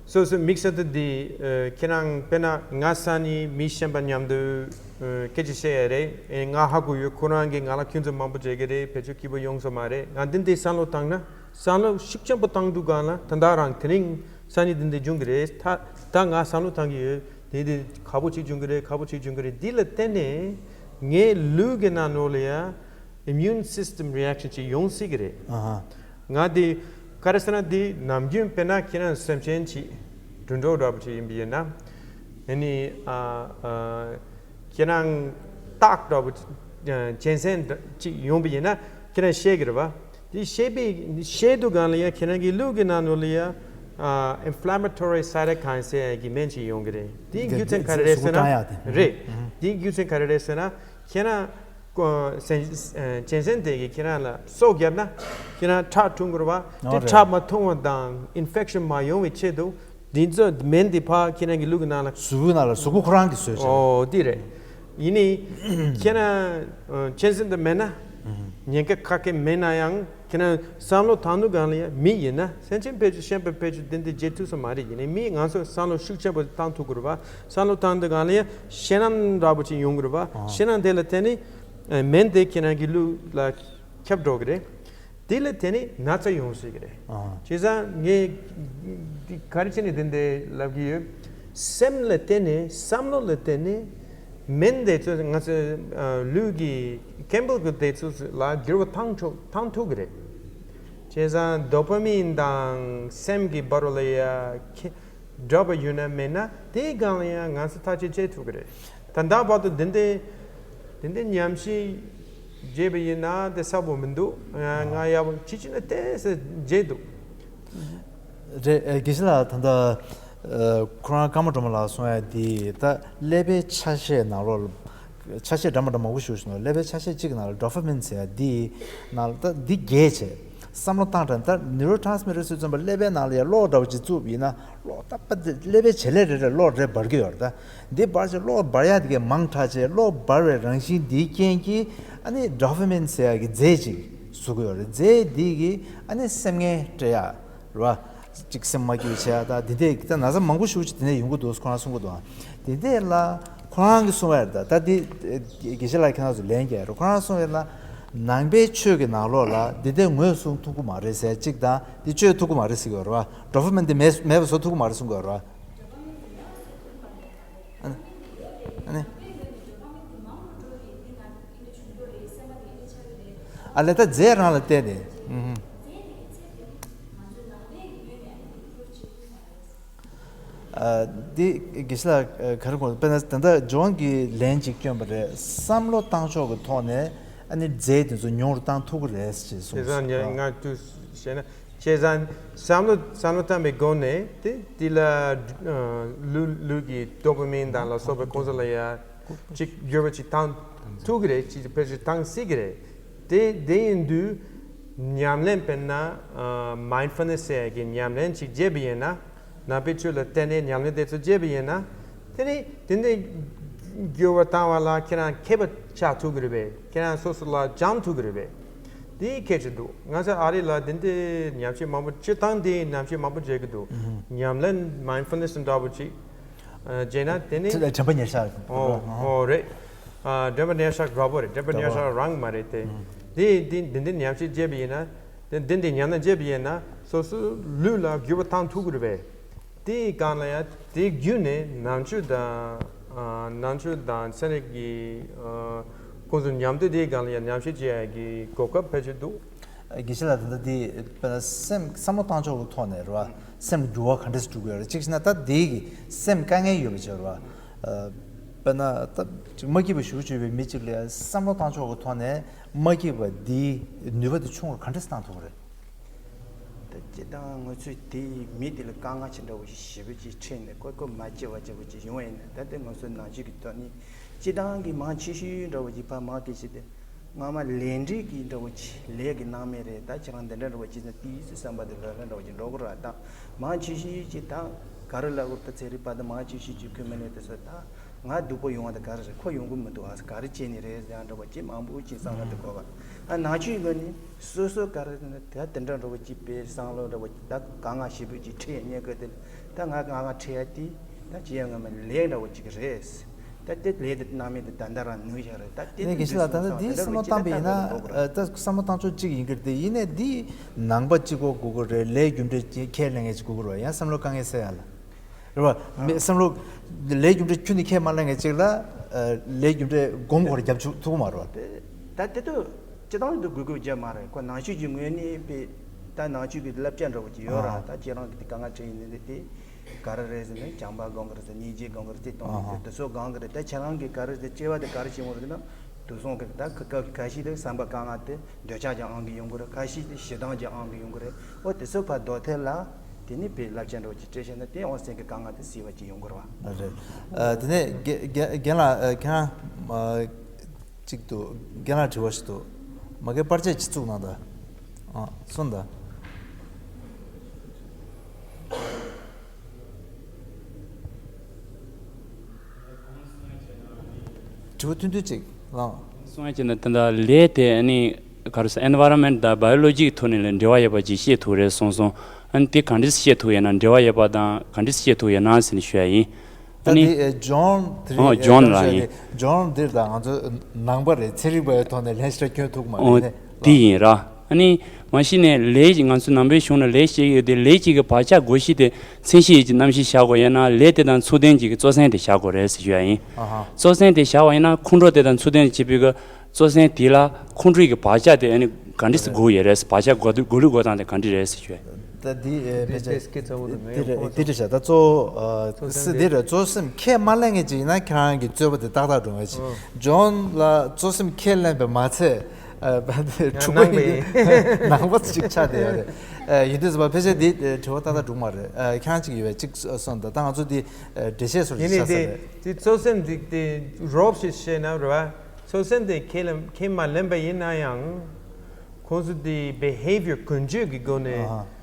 སོ་སོའི་དམིགས་བསལ་དུ་འདི་ཨ་ཁྱེད་རང་དཔེར་ན་ང་ས་ནི་མི་གཞན་པ་མཉམ་དུ་ཨ་སྐད་ཆ་བཤད་ཡ་རེད། ཨེ་ང་ཧ་གོ་ཡོད། ཁོ་རང་གིས་ང་ལ་ཁྱོད་ཚོ་མང་པོ་བྱེད་ཀྱི་རེད། བེད་སྤྱོད་སྐྱིད་པོ་ཡོང་ས་མ་རེད། ང་འདི་འདི་བསམ་བློ་བཏང་ན་བསམ་བློ་ཤུགས་ཆེན་པོ་བཏང་དུས་སྒང་ལ་ད་ལྟ་རང་དེ་རིང་ས་ནི་འདི་འདི་འབྱུང་གི་རེད། ད་ད་ང་བསམ་བློ་བཏང་གི་ཡོད། འདི་འདི་ཁག་པོ་ཅིག་འབྱུང་གི་རེད། ཁག་པོ་ཅིག་འབྱུང་གི་རེད། འདི་ལ་བརྟེན་ནས་ངའི་ལུས་ཀྱི་ནང་ལོགས་ལ་ཡ་immune system reaction ཅིག་ཡོང་སྲིད་ཀྱི་རེད། ཨ་ཧ། ང་དེ་ག་རེ་ཟེར་ན་དེ་ནམ་རྒྱུན་དཔེར་ན་ཁྱེད་རང་སེམས་ཅན་ཅིག་དུད་འགྲོ་འདྲ་པོ་ཅིག་ཡིན་པ་ཡིན་ན། ཨ་ནི་ཨ་ཨ་ཁྱེད་རང་སྟག་འདྲ་པོ་ཅིག་གཅན་གཟན་ཅིག་ཡོང་པ་ཡིན་ན་ཁྱེད་རང་བཤད་ཀྱི་རེད་བ། དེ་བཤད་པའི་བཤད་དུས་སྒང་ལ་ཡ་ཁྱེད་རང་གི་ལུས་ཀྱི་ནང་ལོགས་ལ་ཡ་ཨ་inflammatory cytokine ཟེར་ཡ་གི་སྨན་ཅིག་ཡོང་གི་རེད། དེའི་རྒྱུ་མཚན་ག་རེ་རེད་ཟེར་ན། རེད། དེའི་རྒྱུ་མཚན་ག་རེ་རེད་ཟེར་ན། ཁྱེད་རང་ཀོ་སེམས་ཅན་དེ་གིས་ཁྱེད་རང་ལ་སོ་བརྒྱབ་ན་ཁྱེད་རང་ཁྲག་འཐུང་དགོས་རེད་བ། དེ་ཨོ་རེད། ཁྲག་མ་འཐུང་བ་དང་infection མ་ཡོང་བའི་ཆེད་དུ་འདི་ཚོ་སྨན་འདི་ཕར་ཁྱེད་རང་གི་ལུས་ཀྱི་ནང་ལ། གཟུགས་པོའི་ནང་ལ་གཟུགས་པོ་ཁོ་རང་གིས་བཟོས་བྱས། ཨོ་འདི་རེད། ཡིན་ནའི་ཁྱེད་རང་གཅན་གཟན་དེ་མེད་ན་ཉེན་ཁ་ཁ་སྐད་མེད་ན་ཡང་། ཁྱེད་རང་བསམ་བློ་བཏང་དུས་སྒང་ལ་ཡང་མི་ཡིན་ན་སེམས་ཅན་ཕལ་ཆེར་ཤེས་པ་ཕལ་ཆེར་འདི་འདི་བརྗེད་ཐུབ་ས་མ་རེད། ཡིན་ནའི་མི་ང་ཚོ་བསམ་བློ་ཤུགས་ཆེན་པོ་བཏང་ཐུབ་དགོས་རེད་བ། བསམ་བློ་བཏང་དུས་སྒང་ལ་ཡང་ཞེད་སྣང་འདྲ་པོ་ཅིག་ཡོང་གི་རེད་བ། ཨ། ཞེད་སྣང་དེ་ལ་བརྟེན་ནས་ཨ་སྨན་དེ་ཁྱེད་རང་གི་ལུས་ལ་ཁྱབ་འགྲོ་གི་རེད། དེ་ལ་བརྟེན་ནས་ན་ཚ་ཡོང་སྲིད་གི་རེད། ཨ། བྱས་ཙང་ངས་འདི་ག་རེ་བྱས་ནས་དེ་འདྲ་ལབ་གི་ཡོད། སེམས་ལ་བརྟེན་ནས་བསམ་བློ་ལ་བརྟེན་ནས་སྨན་དེ་ཚོ་ང་ཚོའི་ཨ་ལུས་ཀྱི་ཀེ་མི་ཀལ་དེ་ཚོ་ལ་འགྱུར་བ་བཏང་ཆོག་བཏང་ཐུབ་གི་རེད། བྱས་ཙང་ཌོ་པ་མིན་དང་སེམས་ཀྱི་བར་ལ་ཡ་ཁེ་འདྲ་པོ་ཡོད་ན་མེད་ན་དེའི་སྒང་ལ་ཡང་ང་ཚོ་ཐག་གཅོད་བྱེད་ཐུབ་ཀྱི་རེད། ད་ལྟ་བར་དུ་འདི་འདྲའི་འདི་འདྲའི་ཉམས་ཞིབ་བྱས་པ་ཡིན་ན་དེ་གསལ་པོ་མི་འདུག་ང་ང་ཡག་པོ་ཅི་བྱས་ན་ཏོག་ཙམ་བརྗེད་འདུག་རེད། ཨེ་དགེ་བཤེས་ལགས། ད་ལྟ་ཨ་ཁོ་རང་ཀརྨ་སྒྲོལ་མ་ལགས་གསུང་ཡ་དེ་ད་ཀླད་པའི་ཆ་ཤས་ནང་ལོགས་ལ། ཆ་ཤས་འདྲ་མི་འདྲ་མང་པོ་ཞིག་ཡོད་ཀླད་པའི་ཆ་ཤས་གཅིག་གི་ནང་ལ་ཌོ་པ་མིན་ཟེར་ཡ་འདི་ནང་ལ་ད་འདི་རྒྱས་བྱས་བསམ་བློ་བཏང་དྲགས། ད་ནིའུ་རོ་ཊེ་རན་སི་མི་ཊར་ཟེར་དུས་ཙམ་པ་ཀླད་པའི་ནང་ལ་ཡ་གློག་འདྲ་བོ་ཅིག་བཙུགས་པ་ཡིན་ན་གློག་ད་པ་དེ་ཀླད་པའི་བྱེད་ལས་རེ་རེ་གློག་རེ་འབར་གྱི་ཡོད་རེད། ད་འདི་འབར་བྱས་གློག་འབར་ཡ་དེ་གས་མང་དྲགས་བྱས་གློག་འབར་བའི་རང་བཞིན་འདིའི་རྐྱེན་གྱིས་ཨ་ནི་ཌོ་པ་མིན་ཟེར་ཡ་གི་རྫས་ཅིག་བཟོ་གི་ཡོད་རེད། རྫས་འདི་གིས་ཨ་ནི་སེམས་ངལ་སྤྲད་ཡ་རེད་བ། གཅིག་སེམས་མ་སྐྱིད་པ་བྱེད་ཡ་ད་འདི་འདྲས་ད་ན་ཚ་མང་པོ་ཞེ་པོ་ཅིག་དེ་ནས་ཡོང་གི་འདུག་ཁོ་རང་གསུང་གི་འདུག་དེ་འདྲས་ལ་ཁོ་རང་གིས་གསུང་བ་རེད། ད་ད་འདི་དགེ་བཤེས་ལགས་ཁྱེད་རང་ཚོ་ལན་རྒྱག་རོགས། ཁོ་རང་གསུང་བ་ལ་ ནང་པའི་ཆོས་ཀྱི་ནང་ལོགས་ལ་འདི་ལྟའི་ངོས་བཟུང་ཐུབ་ཀྱི་མ་རེད་ཟེར་གཅིག་དང་། འདི་བཅོས་ཐུབ་ཀྱི་མ་རེད་ཟེར་གྱི་ཡོད་རེད་བ། ཌོ་པ་མིན་འདི་མེད་མེད་པ་བཟོ་ཐུབ་ཀྱི་མ་རེད་གསུང་གི་ཡོད་རེད་བ། ཨ་ནི། ཨ་ལས་ད་རྫས་རང་ལ་བལྟས་ནས། ཨུ་ཧུ། ཨ། འདི་དགེ་བཤེས་ལགས། ཨ། ག་རེ་དགོངས། དཔེར་ན་ད་ལྟ་ཇོན་གྱིས་ལན་ཅིག་བསྐྱོན་པ་རེད། བསམ་བློ་བཏང་ཕྱོགས་ཀྱི་ཐོག་ནས་ཨ་ནི་རྫས་དེ་ཚོ་ཉུང་རུ་བཏང་ཐུབ་ཀྱི་རེད་ཅེས་གསུངས་སོང་། བྱས་ཙང་ང་དུས་བྱས་ན། བྱས་ཙང་བསམ་བློ་བསམ་བློ་བཏང་པའི་སྒོ་ནས་དེ་དེ་ལ་ཨ་ལུས་ལུས་ཀྱི་ཌོ་པ་མིན་དང་ལ་སོགས་པའི་ཁོང་ཚོ་ལ་ཡ་ཅིག་འགྱུར་བ་ཅིག་བཏང་ཐུབ་ཀྱི་རེད། ཅིག་ཕལ་ཆེར་བཏང་སྲིད་ཀྱི་རེད། དེ་དེ་ཡིན་དུས་ཉམས་ལེན། དཔེར་ན་ཨ་མའིན་ཌ་ཕུལ་ནེ་སི་ཟེར་ཡ་གི་ཉམས་ལེན་ཅིག་བྱས་པ་ཡིན་ན། ནང་པའི་ཆོས་ལ་བརྟེན་ནས་ཉམས་ལེན་དེ་ཚོ་བྱས་པ་ཡིན་ན། དེ་ནི་དེ་འདྲའི་འགྱུར་བ་བཏང་བ་ལ་ཁྱེད་རང་མཁས་པ་ཆགས་ཐུབ་ཀྱི་རེད་པས། ཁྱེད་རང་སོ་སོ་ལ་སྦྱང་ཐུབ་ཀྱི་རེད་པས། དེ་གལ་ཆེ་འདུག་ང་ཚོ་ཨ་རི་ལ་དེ་འདྲའི་ཉམས་ཞིབ་མང་པོ། སྤྱིར་བཏང་དེ་ཉམས་ཞིབ་མང་པོ་བྱེད་ཀྱི་འདུག་ཨུ་ཧུ། ཉམས་ལེན་མའིན་ཌ་ཕུལ་ནེ་སི་འདྲ་པོ་ཅིག་ཨ། བྱས་ན་དེ་ནི། དེ་ལ་དྲན་པ་ཉེར་བཞག་ཨོ། ཨོ་རེད། ཨ། དྲན་པ་ཉེར་བཞག་འདྲ་པོ་རེད། དྲན་པ་ཉེར་བཞག་རང་མ་རེད་དེ། ཨུ་ཧུ། དེ་དེ་དེ་འདྲའི་ཉམས་ཞིབ་བྱས་པ་ཡིན་ན། དེ་འདི་འདི་ཉམས་ལེན་བྱས་པ་ཡིན་ན་སོ་སོའི་ལུས་ལ་འགྱུར་བ་བཏང་ཐུབ་ཀྱི་རེད་པས། དེའི་སྒང་ལ་ཡང་དེ་བརྒྱུད་ནས་ནང་ཆོས་དང་། ཨ། ནང་ཆོས་དང་ཚན་རིག་གི། ཨ། ཁོང་ཚོ་མཉམ་དུ་དེའི་སྒང་ལ་ཡང་ཉམས་ཞིབ་བྱེད་ཡག་གི་གོ་སྐབས་ཕལ་ཆེར་འདུག་དགེ་བཤེས་ལགས། ད་ལྟ་འདི་དཔེར་ན་སེམས་བསམ་བློ་བཏང་ཕྱོགས་ཀྱི་ཐོག་ནས་རེད་བ། སེམས་འགྱུར་བ་ག་འདྲས་འགྲོ་གི་ཡོད་རེད། གཅིག་བྱས་ན་ད་འདི་གི་སེམས་དཀའ་ངལ་ཡོད་པ་བྱས་རེད་བ། ཨ། དཔེར་ན་ད་ཅིག་མ་སྐྱིད་པ་ཞེ་པོ་ཅིག་ཡོད་པའི་མི་གཅིག་ལ་བསམ་བློ་བཏང་ཕྱོགས་ཀྱི་ཐོག་ནས། མ་སྐྱིད་པ་འདིའི་ནུས་པ་དེ་ཆུང་རུ་ག་འདྲས་བཏང་ཐུབ་ཀྱི་རེད། ད་སྤྱིར་བཏང་ང་ཚོས་དེའི་མི་དེ་ལ་དཀའ་ངལ་ཅིག་འདྲ་བོ་ཞིག་ཞེ་པོ་ཅིག་འཕྲད་ནས་ཁོ་ཁོ་མ་སྐྱིད་པ་ཅིག་བོ་ཅིག་ཡོང་བ་ཡིན་ན། ད་ལྟ་ང་ཚོ་ནང་ཆོས་ཀྱི་ཐོག་ནས་སྤྱིར་བཏང་གི་མང་ཆེ་ཤོས་འདྲ་བོ་ཅིག་ཕ་མ་སྐད་ཆ་དེ་སྔ་མ་ལས་འབྲས་ཀྱི་འདྲ་བོ་ཅིག་ལས་ཀྱི་སྣང་མེད་རེད། ད་ཁྱེད་རང་འདི་འདྲ་འདྲ་བོ་ཅིག་ན་དེའི་སུ་བསམ་པ་དེ་ལྷོད་ལྷོད་འདྲ་བོ་ཅིག་འགྲོ་གི་རེད། ད་མང་ཆེ་ཤོས་ཅིག་ད་ག་རེ་ལབ་དགོས། ད་ཚན་རིག་པ་དང་མང་ཆེ་ཤོས་ཅིག་ཁུ་མི་ནས་དེ་ཚོ་ད། ང་སྡུག་པོ་ཡོང་བ་དེ་ག་རེ་རེད། ཁོ་ཡོང་གི་མི་འདུག་ཨ། ག་རེ་བྱས་ནས་རེད་ཟེར་ཡང་འདྲ་བོ་ཅིག་མང་པོ་ཅིག་བསམ་བློ་དེ་འཁོར་བ། ཨ། ནང་ཆོས་ངོས་ནས་སོ་སོ་ག་རེ་ཟེར་ན་ད་དེ་འདྲ་འདྲ་བོ་ཅིག་དཔེ་བསམ་བློ་འདྲ་བོ་ཅིག་ད་དཀའ་ངལ་ཞེ་པོ་ཅིག་འཕྲད་ཡ་ཉེ་གི་དེ། ད་ང་དཀའ་ངལ་འཕྲད་ཡ་དེ་ད་ཅི་ཡང་ངོ་མ་ལས་འདྲ་བོ་ཅིག་རེད། ད་དེ་ལས་དེ་སྣང་མེད་དེ་ད་ལྟ་རང་ནུས་ཡ་རེད། ད་དེ་ནས་དགེ་བཤེས་ལགས། ད་ལྟ་འདི་བསམ་བློ་བཏང་པ་ཡིན་ན། ད་བསམ་བློ་བཏང་ཕྱོགས་གཅིག་ཡིན་གྱི་རེད་དེ། ཡིན་ནའི་འདི་ནང་པ་གཅིག་པོ་དགོས་ཀྱི་རེད། ལས་རྒྱུ་འབྲས་ཁས་ལེན་མཁན་ཅིག་དགོས་ཀྱི་རེད། ཡང་བསམ་བློ་དཀའ་ངལ་སེལ་ཡ་ལ། རེད་བ། མི་བསམ་བློ་ལས་རྒྱུ་འབྲས་ཁྱོན་ནས་ཁས་མ་ལེན་མཁན་ཅིག་ལ། ཨ། ལས་རྒྱུ་འབྲས་སྒོམ་དགོས་རེད། རྒྱབ་ཆུ་ཐུག་མ་རེད་བ། ད་དེ་ཚོ་སྤྱིར་བཏང་དུ་དགོས་དགོས་རྒྱབ་མ་རེད། ཁོ་ནང་ཆོས་ཀྱི་ངོས་ནས་དཔེ་ད་ནང་ཆོས་ཀྱི་བསླབ་བྱ་འདྲ་བོ་ཅིག་ཡོད་ར། ཨ། ད་ཁྱེད་རང་གི་དེ་དཀའ་ངལ་འཕྲད་ཡིན་ནི་དེ་ག་རེ་རེད་ཟེར་ན། བྱམས་པ་སྒོམ་གི་རེད་ཟེར། སྙིང་རྗེ་སྒོམ་གི་རེད་ཟེར། གཏོང་གི་རེད་ཟེར། དེ་ཚོ་སྒོམ་གི་རེད། ད་ཁྱེད་རང་གི་ག་རེ་ཟེར། སྐྱེ་བ་དེ་ག་རེ་བྱེད་འོང་རེད་ཟེར་ན། དུག་གསུམ་གི་ད་ཁ་ཁ་ཁ་ཤས་དེ་བསམ་པ་དཀའ་ངལ་དེ། འདོད་ཆགས་ཀྱི་དབང་གིས་ཡོང་གི་རེད། ཁ་ཤས་དེ་ཞེ་སྡང་གི་དབང་གིས་ཡོང་གི་རེད། འོ་དེ་ཚོ་ཕར་ཟློག་ཐབས་ལ་དེ་ནི་དཔེ་བསླབ་བྱ་འདྲ་བོ་ཅིག་སྤྲད་བྱས་ན་དེ་འོ་སེམས་ཀྱི་དཀའ་ངལ་དེ་སེལ་བ་ཅིག་ཡོང་གི་རེད་བ། རེད། ཨ། དེ་ནས་རྒན་རྒན་རྒན་ལགས། ཨ། ཁྱེད་རང་། ཨ། གཅིག་འདུག་རྒན་ལགས་དྲི་བ་ཞིག་འདུག་མ་གིར་པར་ཆས་ཅིག་བཙུགས་གནང་དང་། ཨ། གསུངས་དང་། དྲི་བ་ཐུང་ཐུང་ཅིག་ལངས། གསུང་ཡ་བྱས་ན་ད་ལྟ་ལས་དེ་ཨ་ནི་ག་རེ་ཟེར། ཨེན་ཝ་རོན་མེན་ཊི་དང་བྷ་ཡོ་ལོ་ཇི་གི་ཐོག་ནས་ལ་འབྲེལ་བ་ཡོད་པ་ཅིག་བཤད་ཐུབ་རེད་གསུངས་སོང་། ཨ་ནི་དེ་ག་འདྲས་བཤད་ཐུབ་ཡོད་ན། འབྲེལ་བ་ཡོད་པ་དང་ག་འདྲས་བཤད་ཐུབ་ཡོད་ན་ཟེར་ནས་ཞུ་ཡ་ཡིན། ད་ཨ་ནི་དེ་ཨ་ཇོན་དེ་རེད། ཨོ་ཨ་ཇོན་ལགས་ཡིན། ཇོན་འདིར་དང་ང་ཚོ་ནང་པ་རེད། ཚན་རིག་པ་ཡི་ཐོག་ནས་ལན་ཞིག་སྐྱོན་ཐུབ་ཀྱི་མ་རེད། ཨོ་ནས་དེ་ཡིན་ར། ཨ་ནི་མ་གཞི་ནས་ལས་ཀྱི་ང་ཚོ་ནང་པའི་གཞུང་ལ་ལས་བཤད་ཀྱི་ཡོད་དེ། ལས་ཀྱི་གི་བག་ཆགས་བསྒོ་གཞི་དེ་མཚན་གཞི་ཡི་གི་རྣམ་གཞི་བཞག་དགོས་ཡོད་ན། ལས་དེ་དང་ཚུལ་ལྡན་གྱི་གི་གཙོ་མཚན་དེ་བཞག་དགོས་རེད་ཟེར་ཞུ་ཡ་ཡིན། ཨ་ཧ། གཙོ་མཚན་དེ་བཞག་པ་ཡིན་ན་ཁོང་ཁྲོ་དེ་དང་ཚུལ་ལྡན་བྱེད་པའི་གི་གཙོ་མཚན་དེ་ལ་ཁོང་ཁྲོའི་གི་བག་ཆགས་དེ་ཨ་ནི་ག་འདྲས་སེ་བསྒོ་ཡོད་རེད། བག་ཆགས་བསྒོ་བསྒོ་ལུགས་བསྒོ་སྟངས་དེ་ག་འདྲས་རེད་ཟེར་ཞུ་ཡ། ད་འདི་ཨེ་དཔེ་ཆ་དེ་སྐད་ཚ་བོ་དང་དེ་རེད། དེ་རེད་ཤག་ད་གཙོ་བོ་ཨ་གཙོ་མཚན་སི་དེ་དེ་རེད། གཙོ་སེམས་ཁས་མ་ལེན་མཁན་ཅིག་ཡིན་ན་ཁྱེད་རང་གི་རྩོད་པ་དེ་ཏག་ཏག་འགྲོ་ངེས་ཅིག་ཨ། ཇོན་ལ་གཙོ་སེམས་ཁས་ལེན་པས་མ་ཚད། ཨ། ཕན་ཚུན་འཁྲུག་པ་ཡིན། ནང་པ་ཅིག་ཆགས་བསྡད་ཡོད་རེད། ཨ། ཡིན་དུས་ཙམ་པ་ཕལ་ཆེར་འདི་དྲི་བ་ཏག་ཏག་འགྲོ་མ་རེད། ཨ། ཁྱེད་རང་ཅིག་ཡོད་པས་ཅིག་གསུངས་དང་། ད་ང་ཚོ་འདི་འགྲེལ་བཤད་སོགས་ཡིན་ནའི་ཅིག་ཆགས་ས་དེ་རེད། དེ་གཙོ་སེམས་འདི་དེ་རོབ་ཞིག་བཤད་ན་རེད་བ། གཙོ་སེམས་དེ་ཁས་ལེན་ཁས་མ་ལེན་པ་ཡིན་ན་ཡང་། ཁོང་ཚོ་དེ་བྷི་ཧེ་བི་ཡར་ཀུན་སྤྱོད་ཀྱི་སྒོ་ནས། ཨ་ཧ།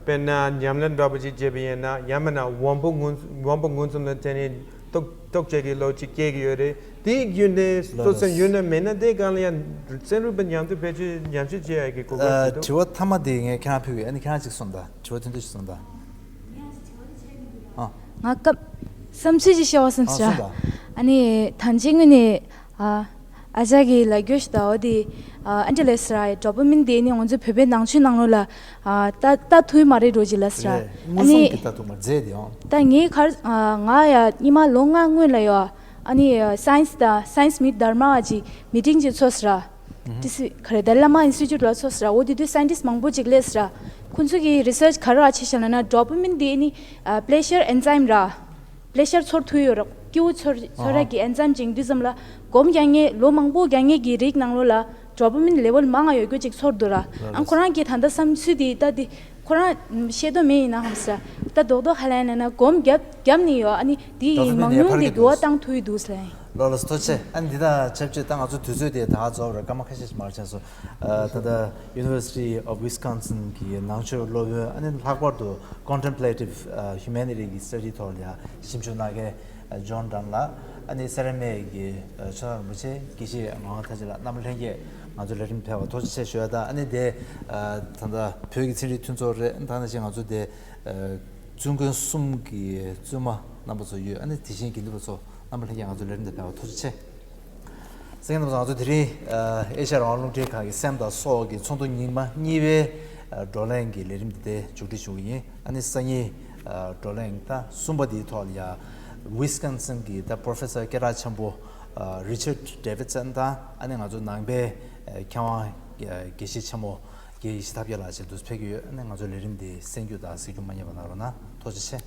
དཔེར་ན་ཉམས་ལེན་འདྲ་པོ་ཅིག་བྱས་པ་ཡིན་ན། ཡང་མིན་ན་དབང་པོ་མངོན་དབང་པོ་མངོན་སུམ་ལ་བརྟེན་ནས་རྟོག་རྟོག་བཅས་ཀྱི་བློ་ཅིག་སྐྱེ་གི་ཡོད་རེད། དེའི་བརྒྱུད་ནས་གཙོ་སེམས་ཡོད་ན་མེད་ན་དེ་སྒང་ལ་ཡང་ཚན་རིག་པ་མཉམ་དུ་ཕལ་ཆེར་ཉམས་ཞིབ་བྱེད་ཡག་གི་གོ་སྐབས་ཅིག་འདུག་དྲི་བ་མཐའ་མ་དེ་ངས་ཁྱེད་རང་ཕུལ་གི། ཨ་ནི་ཁྱེད་རང་ཅིག་གསུངས་དང་། དྲི་བ་ཐུང་ཐུང་ཞིག་གསུངས་དང་། ཨ། ང་སྐབས་བསམ་ཚུལ་ཅིག་བཤད་པ་བསམ་ཨ་ཟེར། གསུངས་དང་། ཨ་ནི་ཐང་ཆེན་ངོས་ནས། ཨ། ཨ་ཅག་གིས་ལབ་རྒྱུ་ཞིག་ད་འོ་དེ། ཨ་འདྲ་ལས་སི་ར། ཌོ་པ་མིན་དེ་ནི་ང་ཚོའི་བོད་པའི་ནང་ཆོས་ནང་ལོགས་ལ། ཨ་ལྟ་ལྟ་ཐུབ་མ་རེད་འགྲོ་ཅིག་ལ་སི་ར། རེད། ཨ་མངོན་ནི་སུམ་གྱིས་ལྟ་ཐུབ་མ་རེད་ཟེར་དེ་ཡང་། ད་ངའི་ཁར་ཨ་ང་ཡ་ཉི་མ་ལོ་ལྔ་སྔོན་ལ་ཡོད། ཨ་ནི་ཨ་སའེན་སི་དང་སའེན་སི་མིཊ་དྷརྨ་ཅིག་མི་ཊིང་ཅིག་ཚོགས་སི་ར། ཏི་སི་ག་རེ། དཱ་ལའི་ལ་མ་ཨིན་སི་ཊི་ཊུཊ་ལ་ཚོགས་སི་ར། འོ་དེ་དུས་སའེན་ཊིསི་མང་པོ་ཅིག་སླེབས་སི་ར། ཁོང་ཚོ་གིས་རི་སར་ཆི་ག་རེ་བྱས་ཤག་ལབ་ན། ཌོ་པ་མིན་དེ་ནི་ཨ་པི་ལེ་ཞར་ཨེན་ཛའིམ་ར། པི་ལེ་ཞར་ཚོར་ཐུབ་ཡོད་ར། སྐྱིད་པོ་ཚོར་ཚོར་ཡ་གི་ཨེན་ཛའིམ་ཅིག་ཡིན་དུས་ཙམ་ལ། སྒོམ་རྒྱག་མཁན། ལོ་མང་པོ་རྒྱག་མཁན་གྱི་རིགས་ནང་ལོགས་ལ་ཌོ་པ་མིན་ལེ་ཝལ་མང་ང་ཡོད་རྒྱུ་ཅིག་ཚོར་འདུག་ར། ལགས་ཨང་། ལགས། ཁོ་རང་གིས་ད་ལྟ་བསམ་ཚུལ་དེ་ལྟ་དེ། ཁོ་རང་ཤེས་རྟོགས་མེད་ཡིན་ན་ཧམ་ས། ད་རྡོག་རྡོག་ཧ་ལས་ན་ན་སྒོམ་རྒྱབ་རྒྱབ་ནས་ཡོད། ཨ་ནི་དེ་ཡིན་མང་ཉུང་དེ་འདུ་བ་བཏང་ཐུབ་ཡི་འདུག་ཟེར། ལགས་ལགས། ཐུགས་རྗེ་ཆེ། ཨ་ནི་འདི་དང་ཆབས་ཅིག་ད་ང་ཚོ་དུས་ཚོད་དེ་ད་རྫོགས་རེད། སྐར་མ་ཁ་ཤས་ཤིག་མར་ཕྱིན་སོང་། ཨ་ད་ལྟ་University of Wisconsin གི་ནང་ཆོས་སློབ་དཔོན། ཨ་ནི་ལྷག་པར་དུ་Contemplative Humanity གི་སི་ཊ་ཌི་ཐོག་ལ་ཞིབ་འཇུག་གནང་མཁན་ཇོན་ཌན་ལགས། ཨ་ནི་སེ་ར་སྨད་ཀྱི་ཨ་ཆོས་བཟང་རིན་པོ་ཆེ་དགེ་བཤེས་ངག་དབང་ཐར་རྒྱན་ལགས། རྣམ་པ་ལྷན་རྒྱས་ང་ཚོ་ལས་རིམ་ཕེབས་པར་ཐུགས་རྗེ་ཆེ་ཞུ་ཡ་དང་། ཨ་ནི་དེ་ཨ་ད་ལྟ་བོད་ཀྱི་ཚན་རིག་མཐུན་ཚོགས་རེད། ད་ནང་བཞིན་ང་ཚོ་དེ་ཨ་བཙུན་དགོན་གསུམ་གྱི་བཙུན་མ་རྣམ་པ་ཚོ་ཡོད། ཨ་ནི་དེ་བཞིན་དགེ་འདུན་པ་ཚོ་རྣམ་པ་ལྷན་རྒྱས་ང་ཚོ་ལས་རིམ་དེ་ཕེབས་པར་ཐུགས་རྗེ་ཆེ། གསན་མཁན་རྣམ་པ་ཚོ། ང་ཚོ་དེ་རིང་ཨ་ཨེ་ཤ་ཡ་རང་དབང་རླུང་འཕྲིན་ཁང་གི་སེམས་དང་སྲོག་གི་ཚོགས་འདུ་ཉི་མ་གཉིས་པའི་ཨ་བགྲོ་གླེང་གི་ལས་རིམ་འདི་དེ་མཇུག་སྒྲིལ་ཞུ་གི་ཡིན། ཨ་ནི་སང་ཉིན་ཨ་བགྲོ་གླེང་ད་གསུམ་པ་འདིའི་ཐོག་ལ་ཡ་ཝི་སི་ཀོན་སིན་གྱི་ད་པོ་རོ་ཕེ་སར་སྐད་གྲགས་ཆེན་པོ་ཨ་རི་ཆར་ཌི་ཌེ་བིད་སན་དང་། ཨ་ནི་ང་ཚོ་ནང་པའི་ཨ་མཁས་དབང་ཨ་དགེ་བཤེས་ཆེན་མོ་དགེ་ཡེ་ཤེས་ཐབས་མཁས་ལགས་བཅས་འདུ་ཕེབས་ཀྱི་ཡོད། ཨ་ནི་ང་ཚོ་ལས་རིམ་འདི་གསན་རྒྱུ་དང་གཟིགས་རྒྱུ་མ་བསྙེལ་བ་གནང་རོགས་གནང་། ཐུགས་རྗེ་ཆེ།